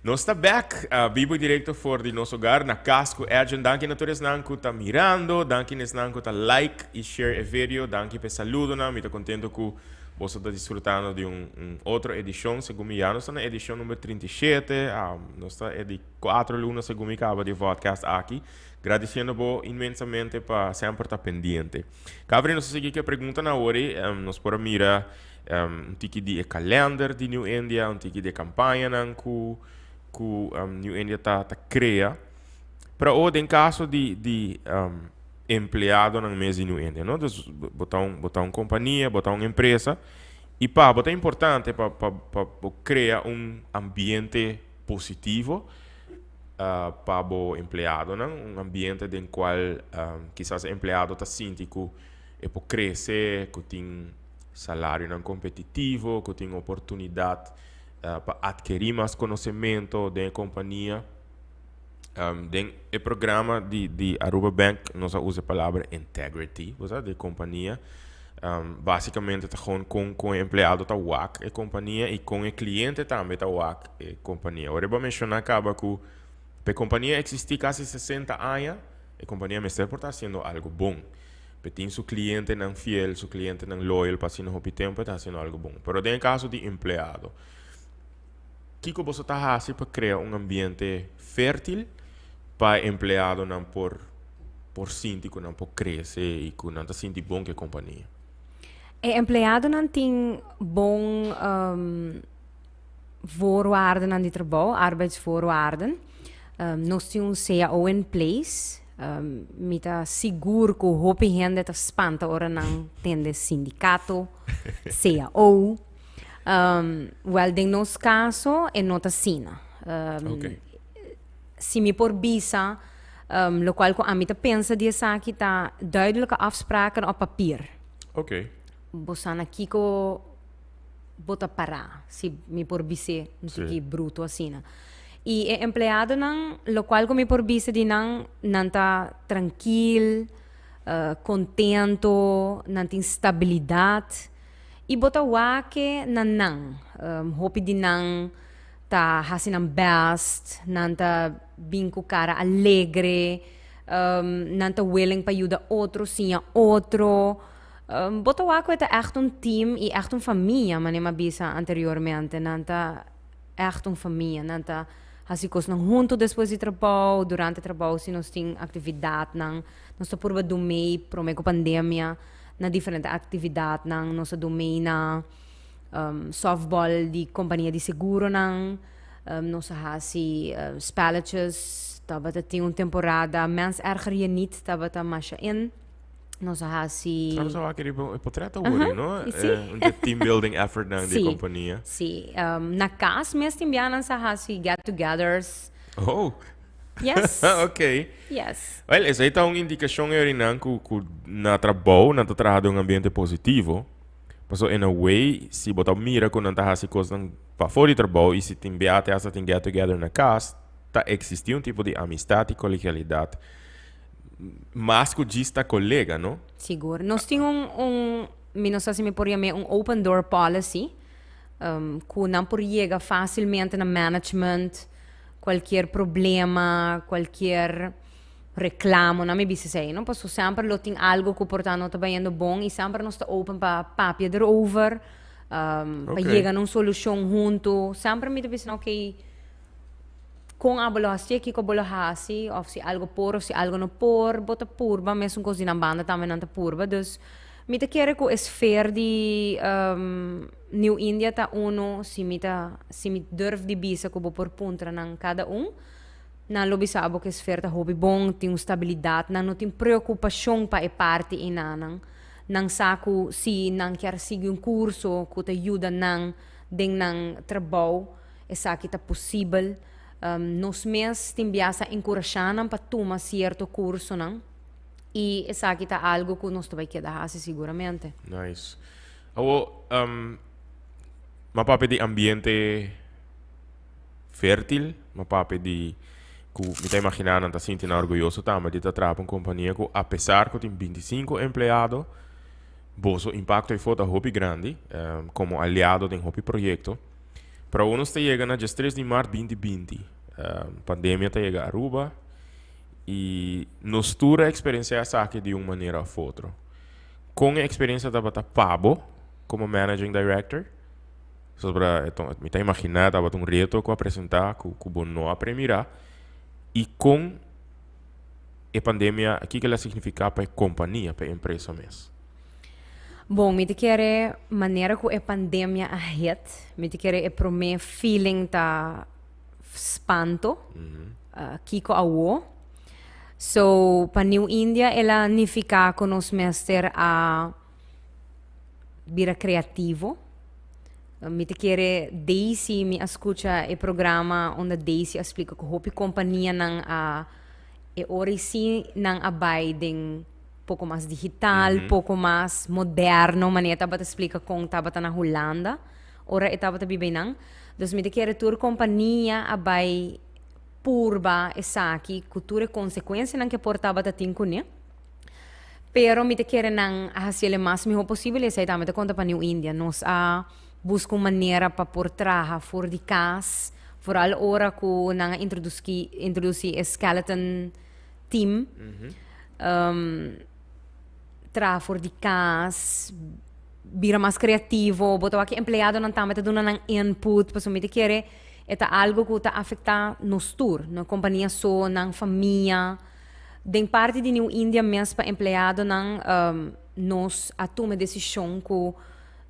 Nos ta bek, bibo y directo for di nos hogar na cas cu Edjean. Danki na tur esnan cu ta mirando, danki na esnan cu ta like y share e video, danki pa e saludonan. Mi ta contento cu boso ta disfrutando di un un otro edicion. Segun mi ya nos ta na edicion number 37, nos ta e di cuatro luna segun mi caba di e vodcast aki. Gradiciendo bo inmensamente pa semper ta pendiente. Caveri nos ta sigui cu e preguntanan awor ey. Nos por a mira un tiki di e kalender di New India, un tiki di e kampañanan ku ku New India ta ta krea. Pero awor den kaso di di empleadonan mes di New India, no? Dus bo ta un bo ta un kompania, bo ta un empresa i pa bo ta importante pa pa pa bo krea un ambiente positivo pa bo empleadonan, un ambiente den kual kisas e empleado ta sinti ku e por krese, ku tin salarionan kompetitivo, ku tin oportunidat pa atkerí mas konosementu den e kompania. Den e programa di di Aruba Bank nos a usa e palabra integrity, bo sa, di e kompania. Básikamente ta gewoon kon kon e empleado ta wak e kompania i kon e kliente tambe ta wak e kompania. Ora bo a menshoná kaba ku pa e kompania eksistí kasi 60 aña, e kompania mester por ta hasiendo algu bon. Pe tin su clientenan fiel, su clientenan loyal pa asina hopi tempo e ta haciendo algo bon. Pero den e caso di empleado, kico boso ta haci pa crea un ambiente fertil pa e empleadonan por por sinti cu nan por crece y cu nan ta sinti bon cu e compania?
E empleadonan tin bon voorwaardennan di trabou, arbeidsvoorwaarden. Nos tin un cao in place. Mi ta sigur ku hopi hende ta spanta ora nan tende sindikato, cao. Wèl, den nos kaso e no ta asina. Si mi por bisa, lokual ku ami ta pensa di esaki ta duidelijke afspraken op papier. Bo sa na kiko bo ta pará, si mi por bis'é un tiki bruto asina. I e empleadonan, lokual ku mi por bisa di nan, nan ta trankil, kontento, nan tin stabilidat i bo ta wak na nan. Hopi di nan ta hasi nan bèst, nan ta bin ku kara alegre, nan ta willing pa yuda otro, siña otro. Bo ta wak ku e ta ègt un team i ègt un famia, manera mi a bisa anteriormente. Nan ta ègt un famia. Nan ta hasi kosnan huntu despues di trabou, durante trabou si nos tin aktividatnan. Nos ta purba dun mei promé ku pandemia na diferente aktividatnan. Nos a dun mei na sòftbòl di kompania di seguronan. Nos a hasi spelletjes. Tabata tin un temporada Mens Erger Je Niet tabata masha in. Nos a hasi.
Nos a wak riba e potret awor, no?
Si.
Un di team building effort nan di kompania.
Si. Na kas mes tin bia nan sa hasi get togethers.
Oh.
Yes.
Ok.
Yes.
Wel, esei ta un indikashon Eurinan ku ku na trabou nan ta traha den un ambiente positivo. Paso in a way si bo ta mira ku nan ta hasi kosnan pafó di trabou i si tin bia te hasta tin get together na kas, ta eksistí un tipo di amistat i kolegialidat. Mas ku djis ta kolega, no?
Sigur. Nos tin un, un, mi no sa si mi por yam'é un open door policy, ku nan por yega fásilmente na management, kualkier problema, kualkier reklamo, nan mi bisa esei, no? Pasobra semper lo tin algu ku por ta no ta bayendo bon i semper nos ta open pa papia derover, pa yega na un solushon huntu. Semper mi ta bisa nan, okay, Kon abo lo hasié, kiko bo lo hasi, òf si algo por òf si algo no por, bo ta purba, mesun kos di nan banda tambe nan ta purba. Dus mi ta kere ku e sfer di New India ta unu, si mi ta, si mi durf di bisa ku bo por puntra nan kada un, nan lo bisa abo ku e sfer ta hopi bon, tin un stabilidat, nan no tin preokupashon pa e parti einanan. Nan sa ku si nan kier sigui un kurso ku ta yuda nan den nan trabou, Esaki ta posibel. Nos mes tin bias a enkurashá nan pa tuma sierto kursonan i esaki ta algu ku nos ta bai keda hasi siguramente.
Nice. Awo, m'a papia di ambiente fértil, m'a papia di ku mi ta imaginá nan ta sinti nan orguyoso tambe di ta traha pa un kompania ku apesar ku tin 25 empleado, boso impakto ei for ta hopi grandi komo aliado den hopi proyekto. Pero awor nos ta yega na 13 di maart 2020. Pandemia ta yega Aruba y nos tur a experiencia esaki di un manera of otro. Con e experiencia tabata pa bo como managing director? Sobra, mi ta imagina tabata un reto cu a presenta cu, cu bo no a premira. Y con e pandemia, kico el a significa pa e compania, pa e empresa mes?
Bon, mi ta kere manera ku e pandemia a hit, mi ta kere e promé feeling ta spanto, kiko awo. So, pa New India el a nifiká ku nos mester a bira kreativo. Mi ta kere Daisy, mi a skucha e programa unda Daisy a splika ku hopi kompanianan a e ora i si nan a bai den poco mas digital, poco mas moderno, manera tabata splica con tabata na Hulanda, ora e tabata biba einan. Dus mi ta kere tur compania a bai purba esaki cu tur e consecuencianan cu e por tabata tin cune. Pero mi ta kere nan a haciel e mas miho posibel y esey tambe ta conta pa New India. Nos a busca un manera pa por traha for di cas, vooral ora cu nan a introduci e skeleton team, traha for di cas, bira mas creativo, bo ta wak e empleadonan tambe ta duna nan input, pasobra mi ta kere e ta algo cu ta afecta nos tur, no e compania so, nan famia. Den parti di New India mes pa empleadonan nos a tuma e decision cu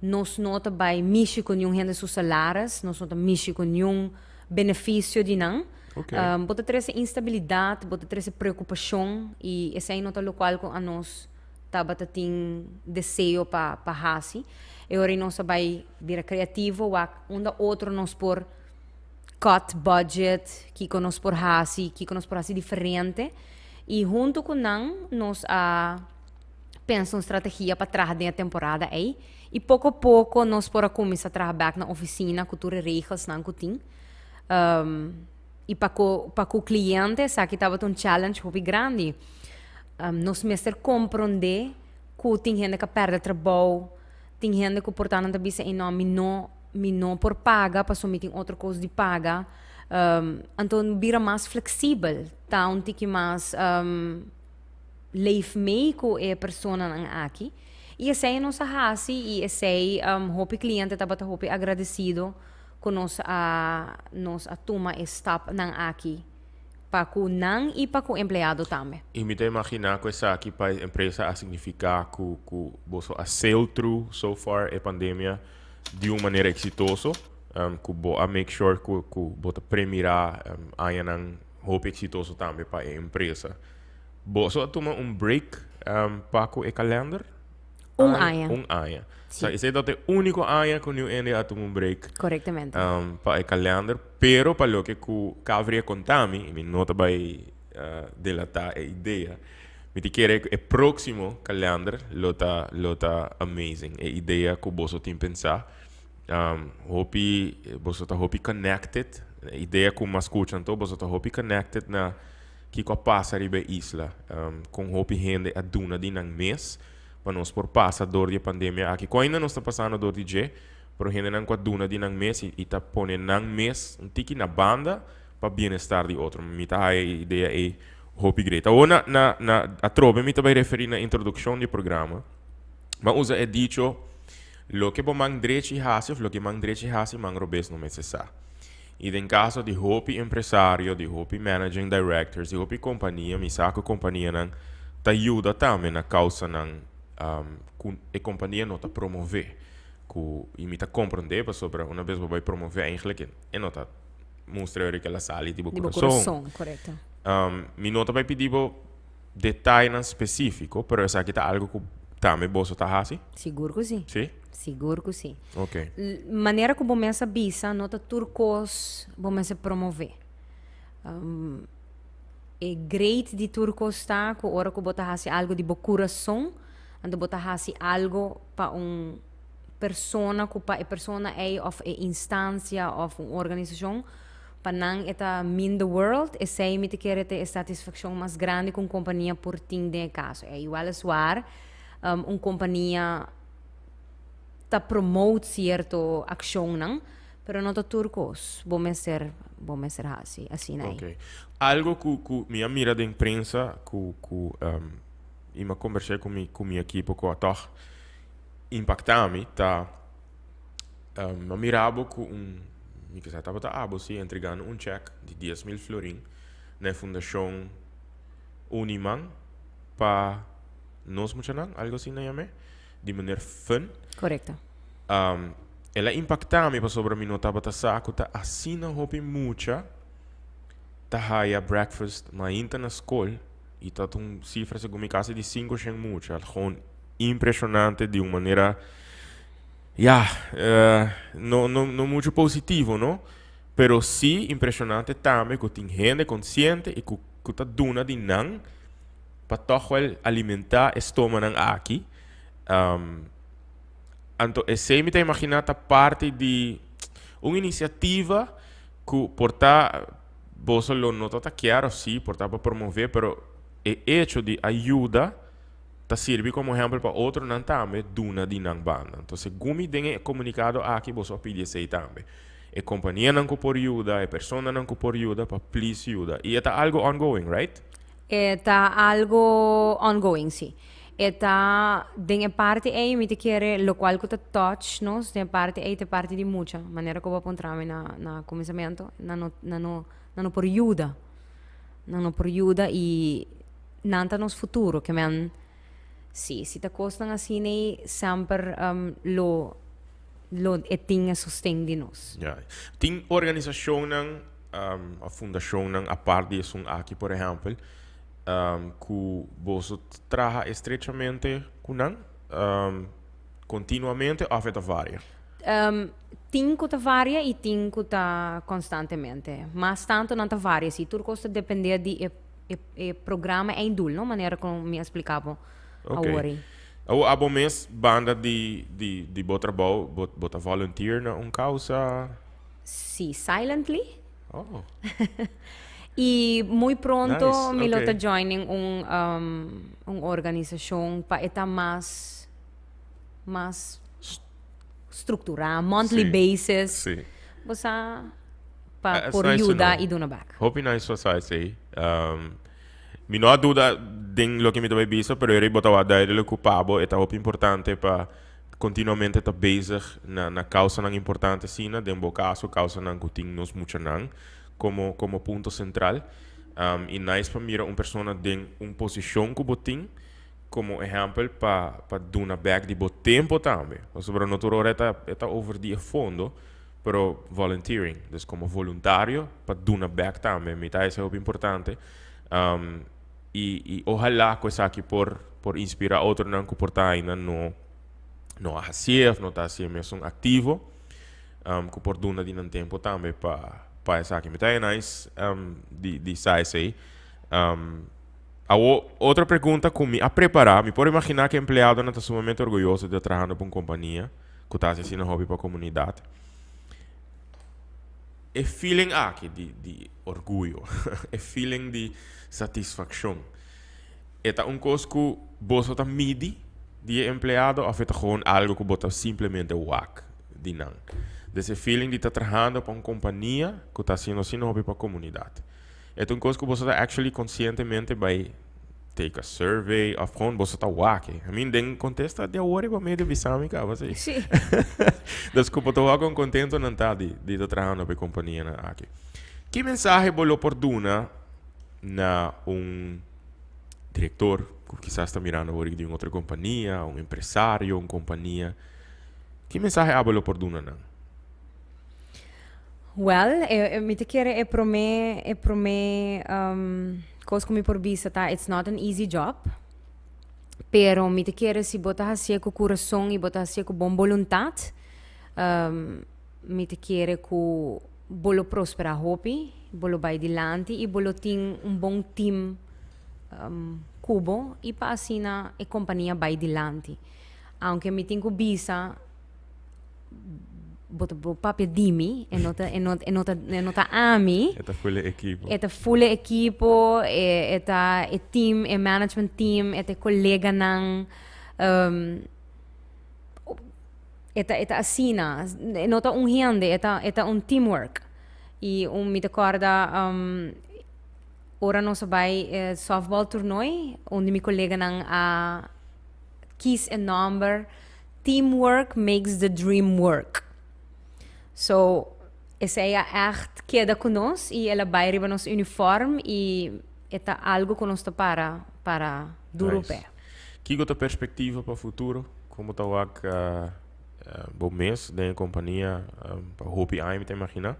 nos no ta bay mishi cu niun hende su salaris, nos no ta mishi cu niun beneficio di nan. Bo ta trece instabilidad, bo ta trece preocupacion y esey no ta locual cu anos tabata tin deseo pa pa haci. E ora nos a bay bira creativo wak unda otro nos por cut budget, kico nos por haci, kico nos por haci diferente y hunto cu nan nos a pensa un strategia pa traha den e temporada ey y poco poco nos por a cuminsa traha bek na oficina cu tur e regelsnan cu tin. Y pa cu pa cu cliente esaki tabata un challenge hopi grandi. Nos mester comprende cu tin hende cu a perde trabou, tin hende cu por ta nan ta bisa ey no mi no mi no por paga pasobra mi tin otro cos di paga. Anto bira mas flexibel, ta un tiki mas leef mee cu e personanan aki. Y esey nos a haci y esey hopi cliente tabata hopi agradecido. Ku nos a nos a tuma e stapnan aki pa ku nan i pa ku empleado tambe.
I mi ta imaginá ku esaki pa e empresa a signifiká ku ku boso a sail through so far e pandemia di un manera eksitoso, ku bo a make sure ku ku bo ta premirá añanan hopi eksitoso tambe pa e empresa. Boso a tuma un break pa ku e kalender?
Un aña.
Un aña. Sí. So, esei ta e único aña ku New India a tuma un break.
Correctamente.
Pa e kalender. Pero pa loke ku Calvary a konta mi, i mi no ta bai delatá e idea, mi ta kere ku e próksimo kalender lo ta, lo ta amazing. E idea ku boso tin pensá. Hopi, boso ta hopi connected. E idea ku mi a skucha anto, boso ta hopi connected na Kiko a pasa riba e isla? Kon hopi hende a duna di nan mes pa nos por pasa dor di e pandemia aki? Ku ainda nos ta pasando dor di dje, pero hendenan ku a duna di nan mes i ta pone nan mes un tiki na banda pa bienestar di otro. Mi ta haya e idea ei hopi great. Awor na na na atrobe mi ta bai referi na introdukshon di e programa. Mi a usa e dicho, Loke bo man drechi hasi of loke man drechi hasi, man robes no mester sa. I den kaso di hopi empresario, di hopi managing directors, di hopi kompania, mi sa ku kompanianan ta yuda tambe na kausanan ku e kompania no ta promové. Ku, i mi ta komprondé pasobra una bes bo bai promové eigenlijk e no ta mustra yori ke el a sali di bo
Di bo kurason, korekto.
Mi no ta bai pidi bo detayenan spesífiko, pero esaki ta algu ku tambe boso ta hasi?
Sigur ku si.
Si?
Sigur ku si.
Ok.
Manera ku bo mes a bisa, no ta tur kos bo mester promové. E great di tur kos ta ku ora ku bo ta hasi algu di bo kurason, anto bo ta hasi algu pa un persona ku pa e persona ei òf e instansia òf un organisashon, Pa nan e ta mean the world, esei mi ta kere ta e satisfakshon mas grandi ku un kompania por tin den e kaso. E weliswaar un kompania ta promote sierto akshonnan, Pero no ta tur kos bo mester bo mester hasi asina ei.
Ok. Algo ku ku mi a mira den prensa ku ku i mi a kombers'é ku mi ku mi ekipo ku a tòg impaktá mi ta mi a mira bo ku un mi kisa tabata abo si entregando un chèk di 10,000 florin na e fundashon Uniman pa nos muchanan algo asina yam'é di meneer Fun.
Korekto.
El a impaktá mi pasobra mi no tabata sa ku ta asina hopi mucha ta haya breakfast mainta na skol i ta un sifra segun mi kasi di 500 mucha. Gewoon impreshonante di un manera ya no no no mucho positivo no pero si impreshonante tambe ku tin hende konsiente i ku ku ta duna di nan pa tòg wèl alimentá e stomanan aki. Anto esei mi ta imaginá ta parti di un inisiativa ku por ta boso lo no ta ta kier òf sí por ta pa promové pero e echo di a yuda ta sirbi komo ehèmpel pa otronan tambe duna di nan banda. Anto segun mi den e komunikado aki boso a pidi esei tambe. E kompanianan ku por yuda, e personanan ku por yuda pa please yuda. I e ta algu ongoing, right?
E ta algu ongoing, sí. E ta den e parti ei mi ta kere lokual ku ta touch nos den e parti ei ta e parti di mucha. Manera ku bo a puntra mi na na kuminsamentu, nan no nan no nan no por yuda. Nan no por yuda i nan ta nos futuro. Ke men si si ta kosnan asina ei semper lo lo e tin e sosten di nos.
Ya. Tin organisashonnan òf fundashonnan apart di esun aki por ehèmpel ku boso traha estrechamente ku nan kontinuamente òf e ta varia?
Tin ku ta varia i tin ku ta konstantemente. Mas tantu nan ta varia si. Tur kos ta dependé di e e programa eindul, no? Manera ku mi a splika bo awor ei.
Awor abo mes banda di di di bo trabou bo bo ta volunteer na un kausa?
Si, silently.
Oh.
Y muy pronto nice. mi lo ta joining un, um, un organisacion pa e ta mas, mas structura, monthly sí. basis.
Sí.
Bo sa pa uh, por nice yuda y duna back.
Hopi nice pa sa esey. Um, mi no a duda den loke mi ta bay bisa, pero eri bo ta wak duidelijk ku pa bo e ta hopi importante pa continuamente ta bezig na na causanan importante asina, den bo caso causanan cu tin nos muchanan como como punto central. Um, y nice pa mira un persona den un posicion cu bo tin como ehempel pa pa duna back di bo tempo tambe. Pasobra no tur ora e ta e ta over di e fondo, pero volunteering, dus como voluntario pa duna back tambe. Mi ta esey hopi importante. Um, y y ojalá cu esaki por por inspira otronan cu por ta ainda no no a hacié of no ta hacié mesun activo um, cu por duna di nan tempo tambe pa pa esaki. Mi ta e nice um, di di sa esey. Um, awo otro pregunta cu mi a prepara, mi por imagina cu empleadonan ta sumamente orguyoso di ta trahando pa un compania cu ta haci asina hopi pa comunidad. E feeling aki di di orguyo, e feeling di satisfaccion, e ta un cos cu boso ta midi di e empleado of e ta gewoon algo cu bo ta simplemente wak di nan? Des e feeling di ta trahando pa un compania cu ta haciendo asina hopi pa comunidad. E ta un cos cu boso ta actually conscientemente bay take a survey of gewoon boso ta wak e. I mean, den contesta di awor riba medio bisa mi caba si.
Sí.
Dus cu bo ta wak con contento nan ta di di ta trahando pa e companianan aki. Ki mensahe bo lo por duna na un director cu kisas ta mirando awor di un otro compania, un empresario, un compania? Ki mensahe abo lo por duna nan?
Wel, e, e, mi ta kere e prome, e prome um, kos ku mi por bisa ta, it's not an easy job. Pero mi ta kere si bo ta hasié ku kurason i bo ta hasié ku bon boluntat, um, mi ta kere ku bo lo prospera hopi, bo lo bai dilanti i bo lo tin un bon team um, ku bo i pa asina e kompania bai dilanti. Aunke mi tin ku bisa bo ta bo papia di mi, e no ta, e no, e no ta, e no ta ami.
E ta full e ekipo.
E ta full e ekipo, e, e ta e team, e management team, e ta e koleganan. Um, E ta e ta asina, e no ta un hende, e ta e ta un teamwork. I un mi ta kòrda ora nos a bai e softball toernooi, un di mi koleganan a kis e nòmber Teamwork makes the dream work. So esei a ègt keda ku nos i el a bai riba nos uniform i e ta algu ku nos ta para para duru p'e.
Kiko ta perspektiva pa futuro? Komo ta wak bo mes den e kompania pa hopi aña mi ta imaginá?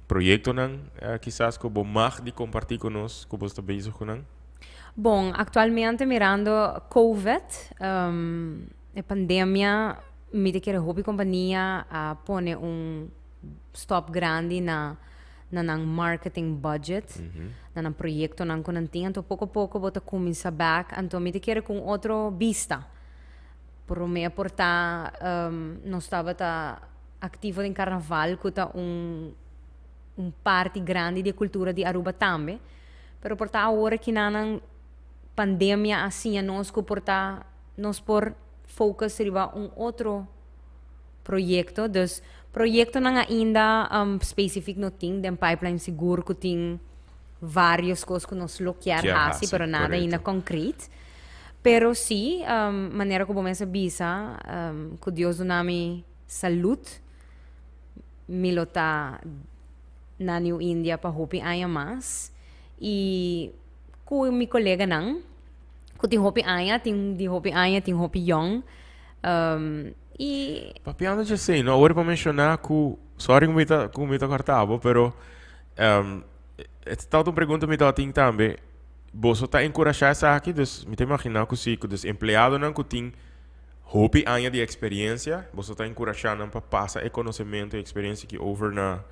Proyektonan kisas ku bo mag di kompartí ku nos ku bo sta bezig ku nan?
Bon, aktualmente mirando Covid, e pandemia, mi ta kere hopi kompania a pone un stòp grandi na na nan marketing budget, na nan proyectonan cu nan tin. Anto poco poco bo ta cuminsa bek. Anto mi ta kere cu un otro bista. Prome por ta nos tabata activo den carnaval cu ta un un parti grandi di e cultura di Aruba tambe. Pero por ta awor aki nan nan pandemia a siña nos cu por ta nos por focus riba un otro proyecto. Dus proyectonan ainda specific no tin. Den pipeline sigur cu tin varios cos cu nos lo kier haci, pero nada ainda concreet. Pero si, manera cu bo mes a bisa, cu Dios duna mi salud, mi lo ta na New India pa hopi aña mas. Y cu mi coleganan, cu tin hopi aña, tin di hopi aña, tin hopi yong. Um, y...
Papiando dje esei, no? Awor pa menciona cu, sorry cu mi ta, cu mi ta corta bo, pero um, e ta un pregunta mi tabatin tambe. Boso ta encurasha esaki? Dus mi ta imagina cu si, cu dus empleadonan cu tin hopi aña di experiencia, boso ta encurasha nan pa pasa e conocemento y experiencia aki over na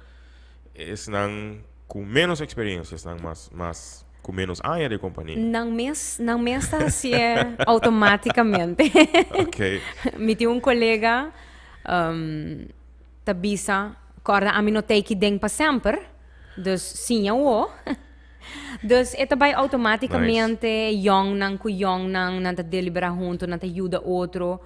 esnan cu menos experiencia, esnan mas, mas Ku menos aña di kompania.
Nan mes, nan mes ta hasié automáticamente.
Ok.
Mi tin un kolega ta bisa, kòrda ami no ta aki den pa semper, dus siña wou. Dus e ta bai automáticamente, yòngnan ku yòngnan, nan ta deliberá huntu, nan ta yuda otro.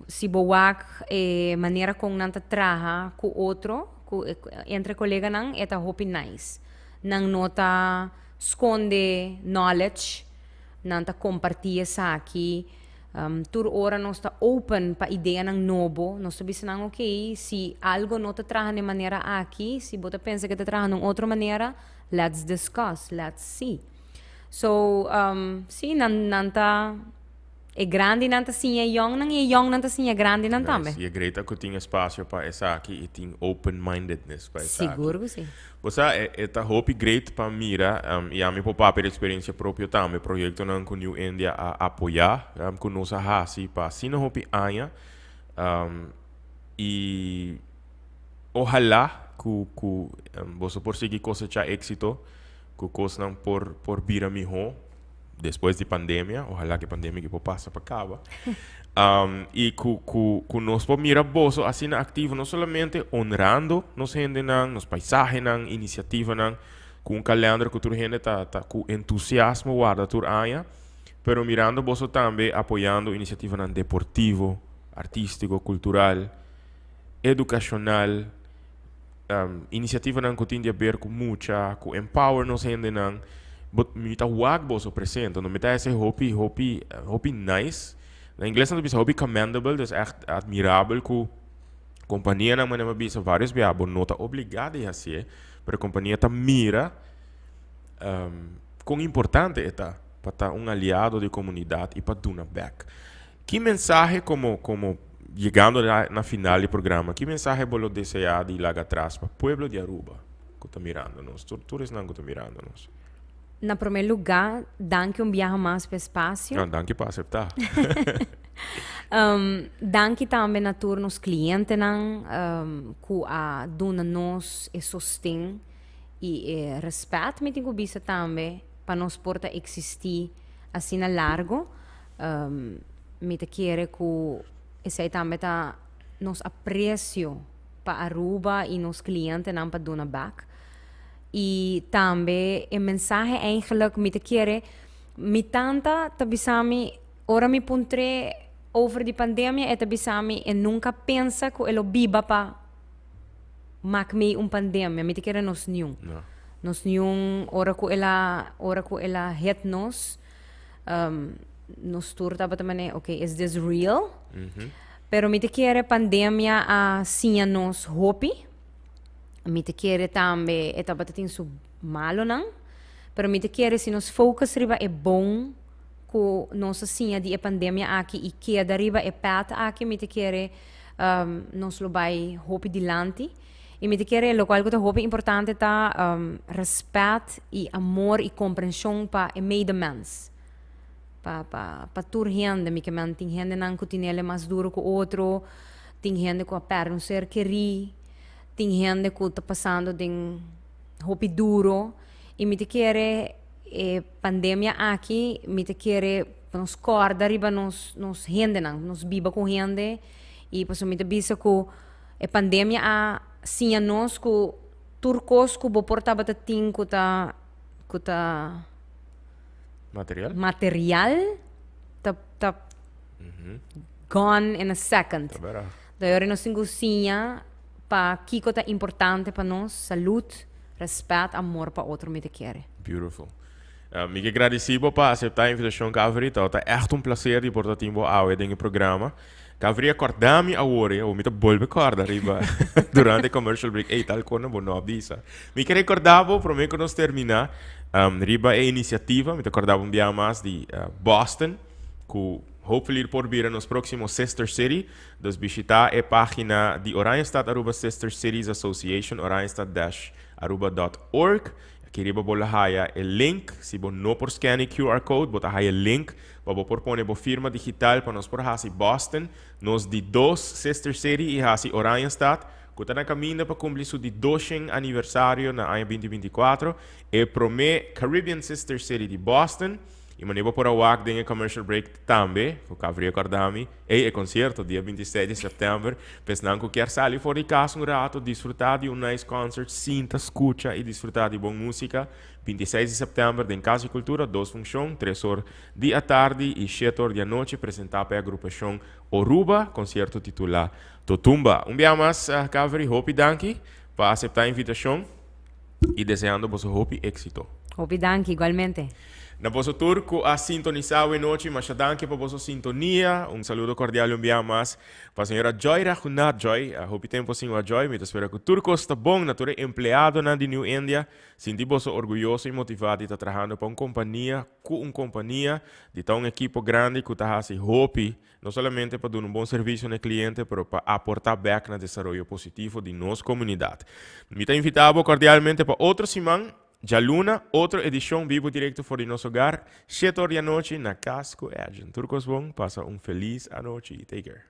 Si bo wak e manera kon nan ta traha ku otro, ku entre koleganan, e ta hopi nice. Nan no ta skonde knowledge, nan ta kompartí esaki. Tur ora nos ta open pa ideanan nobo. Nos ta bisa nan, ok, si algo no ta traha na e manera aki, si bo ta pensa ke ta traha na un otro manera, let's discuss, let's see. So, sí, nan nan ta. E grandinan ta siña e yòngnan i e yòngnan ta siña e grandinan tambe.
Nice. I e great ta ku tin espasio pa esaki i tin open-mindedness pa esaki.
Sigur ku si.
Bo sa, e e ta hopi great pa mira, i ami por papia di eksperensia propio tambe, proyektonan ku New India a apoyá, ku nos a hasi pa asina hopi aña, i ohalá ku ku boso por sigui kosechá éksito, ku kosnan por por bira mihó. Despues di pandemia, ojalá que pandemia que por pasa pa caba. Um, y cu, cu, cu nos por mira boso asina activo, no solamente honrando nos hendenan, nos paisajenan, iniciativanan, cu un kalender cu tur hende ta, ta cu entusiasmo warda tur aña, pero mirando boso tambe apoyando iniciativanan deportivo, artístico, cultural, educacional, um, iniciativanan cu tin di haber cu mucha, cu empower nos hendenan. Bo, mi ta wak boso presente, no mi ta ese hopi, hopi, hopi nice. Na ingles nan ta bisa hopi commendable, dus echt admirabel cu companianan manera mi a bisa varios bia, bo no ta obliga di hacié, pero compania ta mira um, con importante e ta pa ta un aliado di comunidad y pa duna back. Ki mensahe como como yegando na na final di programa, ki mensahe bo lo desea di laga atras pa pueblo di Aruba cu ta mirando nos, tur tur esnan cu ta mirando nos?
Na prome luga, danki un biaha mas pa e spacio.
No, danki pa acepta.
Danki tambe na tur nos clientenan cu a duna nos e sosten y e respet, mi tin cu bisa tambe, pa nos por ta existi asina largo. Mi ta kere ku esei tambe ta nos apresio pa Aruba i nos klientenan pa duna bak. I tambe e mensahe eigenlijk mi ta kere, mi tanta ta bisa mi ora mi puntr'é. Over di pandemia e ta bisa mi e nunca pensa cu e lo biba pa mak mee un pandemia. Mi ta kere nos niun.
No.
Nos niun ora cu el a ora cu el a hit nos nos tur tabata mane ok is this real? Pero mi ta kere pandemia a siña nos hopi. Mi ta kere tambe e tabata tin su malonan. Pero mi ta kere si nos focus riba e bon ku nos a siña di e pandemia aki i keda riba e path aki mi ta kere nos lo bai hopi dilanti. I mi ta kere lokual ku ta hopi importante ta respet i amor i komprenshon pa e medemens. Pa pa pa tur hende mi ke men tin hendenan ku tinele mas duro ku otro, tin hende ku a pèrdè un ser kerí, tin hende ku ta pasando den hopi duro i mi ta kere E pandemia aki mi ta kere pa nos kòrda riba nos nos hendenan, nos biba ku hende i pasobra mi ta bisa ku e pandemia a siña nos ku tur kos ku bo por tabata tin ku ta ku ta
Material?
material ta ta gone in a second.
Ta bera.
Dor yori nos tin ku siña pa kiko ta importante pa nos, salud. Respet, amor pa otro mi ta kere.
Beautiful. Mi ke gradisí bo pa aseptá e invitashon, Kaveri. Tabata ègt un plaser di por ta tin bo awe den e programa. Kaveri a kòrda mi awor, e mi ta bolbe kòrda riba durante e commercial break. Ey, tal kos bo no a bisa. Mi ke rekòrdá bo promé ku nos terminá riba e inisiativa. Mi ta kòrda bo un bia mas di Boston ku hopefully por bira nos próksimo sister city. Dus bishita e pagina di Oranjestad Aruba Sister Cities Association, oranjestad-aruba dot org. Aki riba bo lo haya e link. Si bo no por scan e QR code, bo ta haya e link pa bo por pone bo firma digital pa nos por hasi Boston nos di dos Sister City i hasi Oranjestad, ku ta na kaminda pa kumpli su di doshen aniversario na aña 2024, e promé Caribbean Sister City di Boston. I manera bo por a wak den e commercial break tambe, ku Kavri a kòrda mi, ey e concierto dia 26 di september, pa esnan ku kier sali for di kas un rato, disfrutá di un nice concert, sinta, skucha i disfrutá di bon músika, 26 di september den Kas di Kultura, dos funshon, tres or di atardi i shete or di anochi, presentá pa e agrupashon Oruba, concierto titulá Totumba. Un bia mas, Kavri, hopi danki pa aseptá e invitashon. y deseando boso hopi éxito.
Hopi danki, igualmente.
Na boso tur cu a sintonisa awe nochi, masha danki pa boso sintonia. Un saludo cordial un bia mas pa señora Joy Raghunath. Joy, hopi tempo sin wak Joy. Mi ta spera cu tur cos ta bon. Na tur e empleadonan di New India, sinti boso orguyoso y motiva di ta trahando pa un compania cu un compania, di ta un ekipo grandi cu ta haci hopi No solamente pa duna un bon servisio na e kliente, pero pa aportá bèk na desaroyo positivo di nos komunidat. Mi ta invitá bo kordialmente pa otro siman, djaluna, otro edishon bibo direkto for di nos hogar, shete or di anochi na Kas ku Edjean. Tur kos bon, pasa un felis anochi i take care.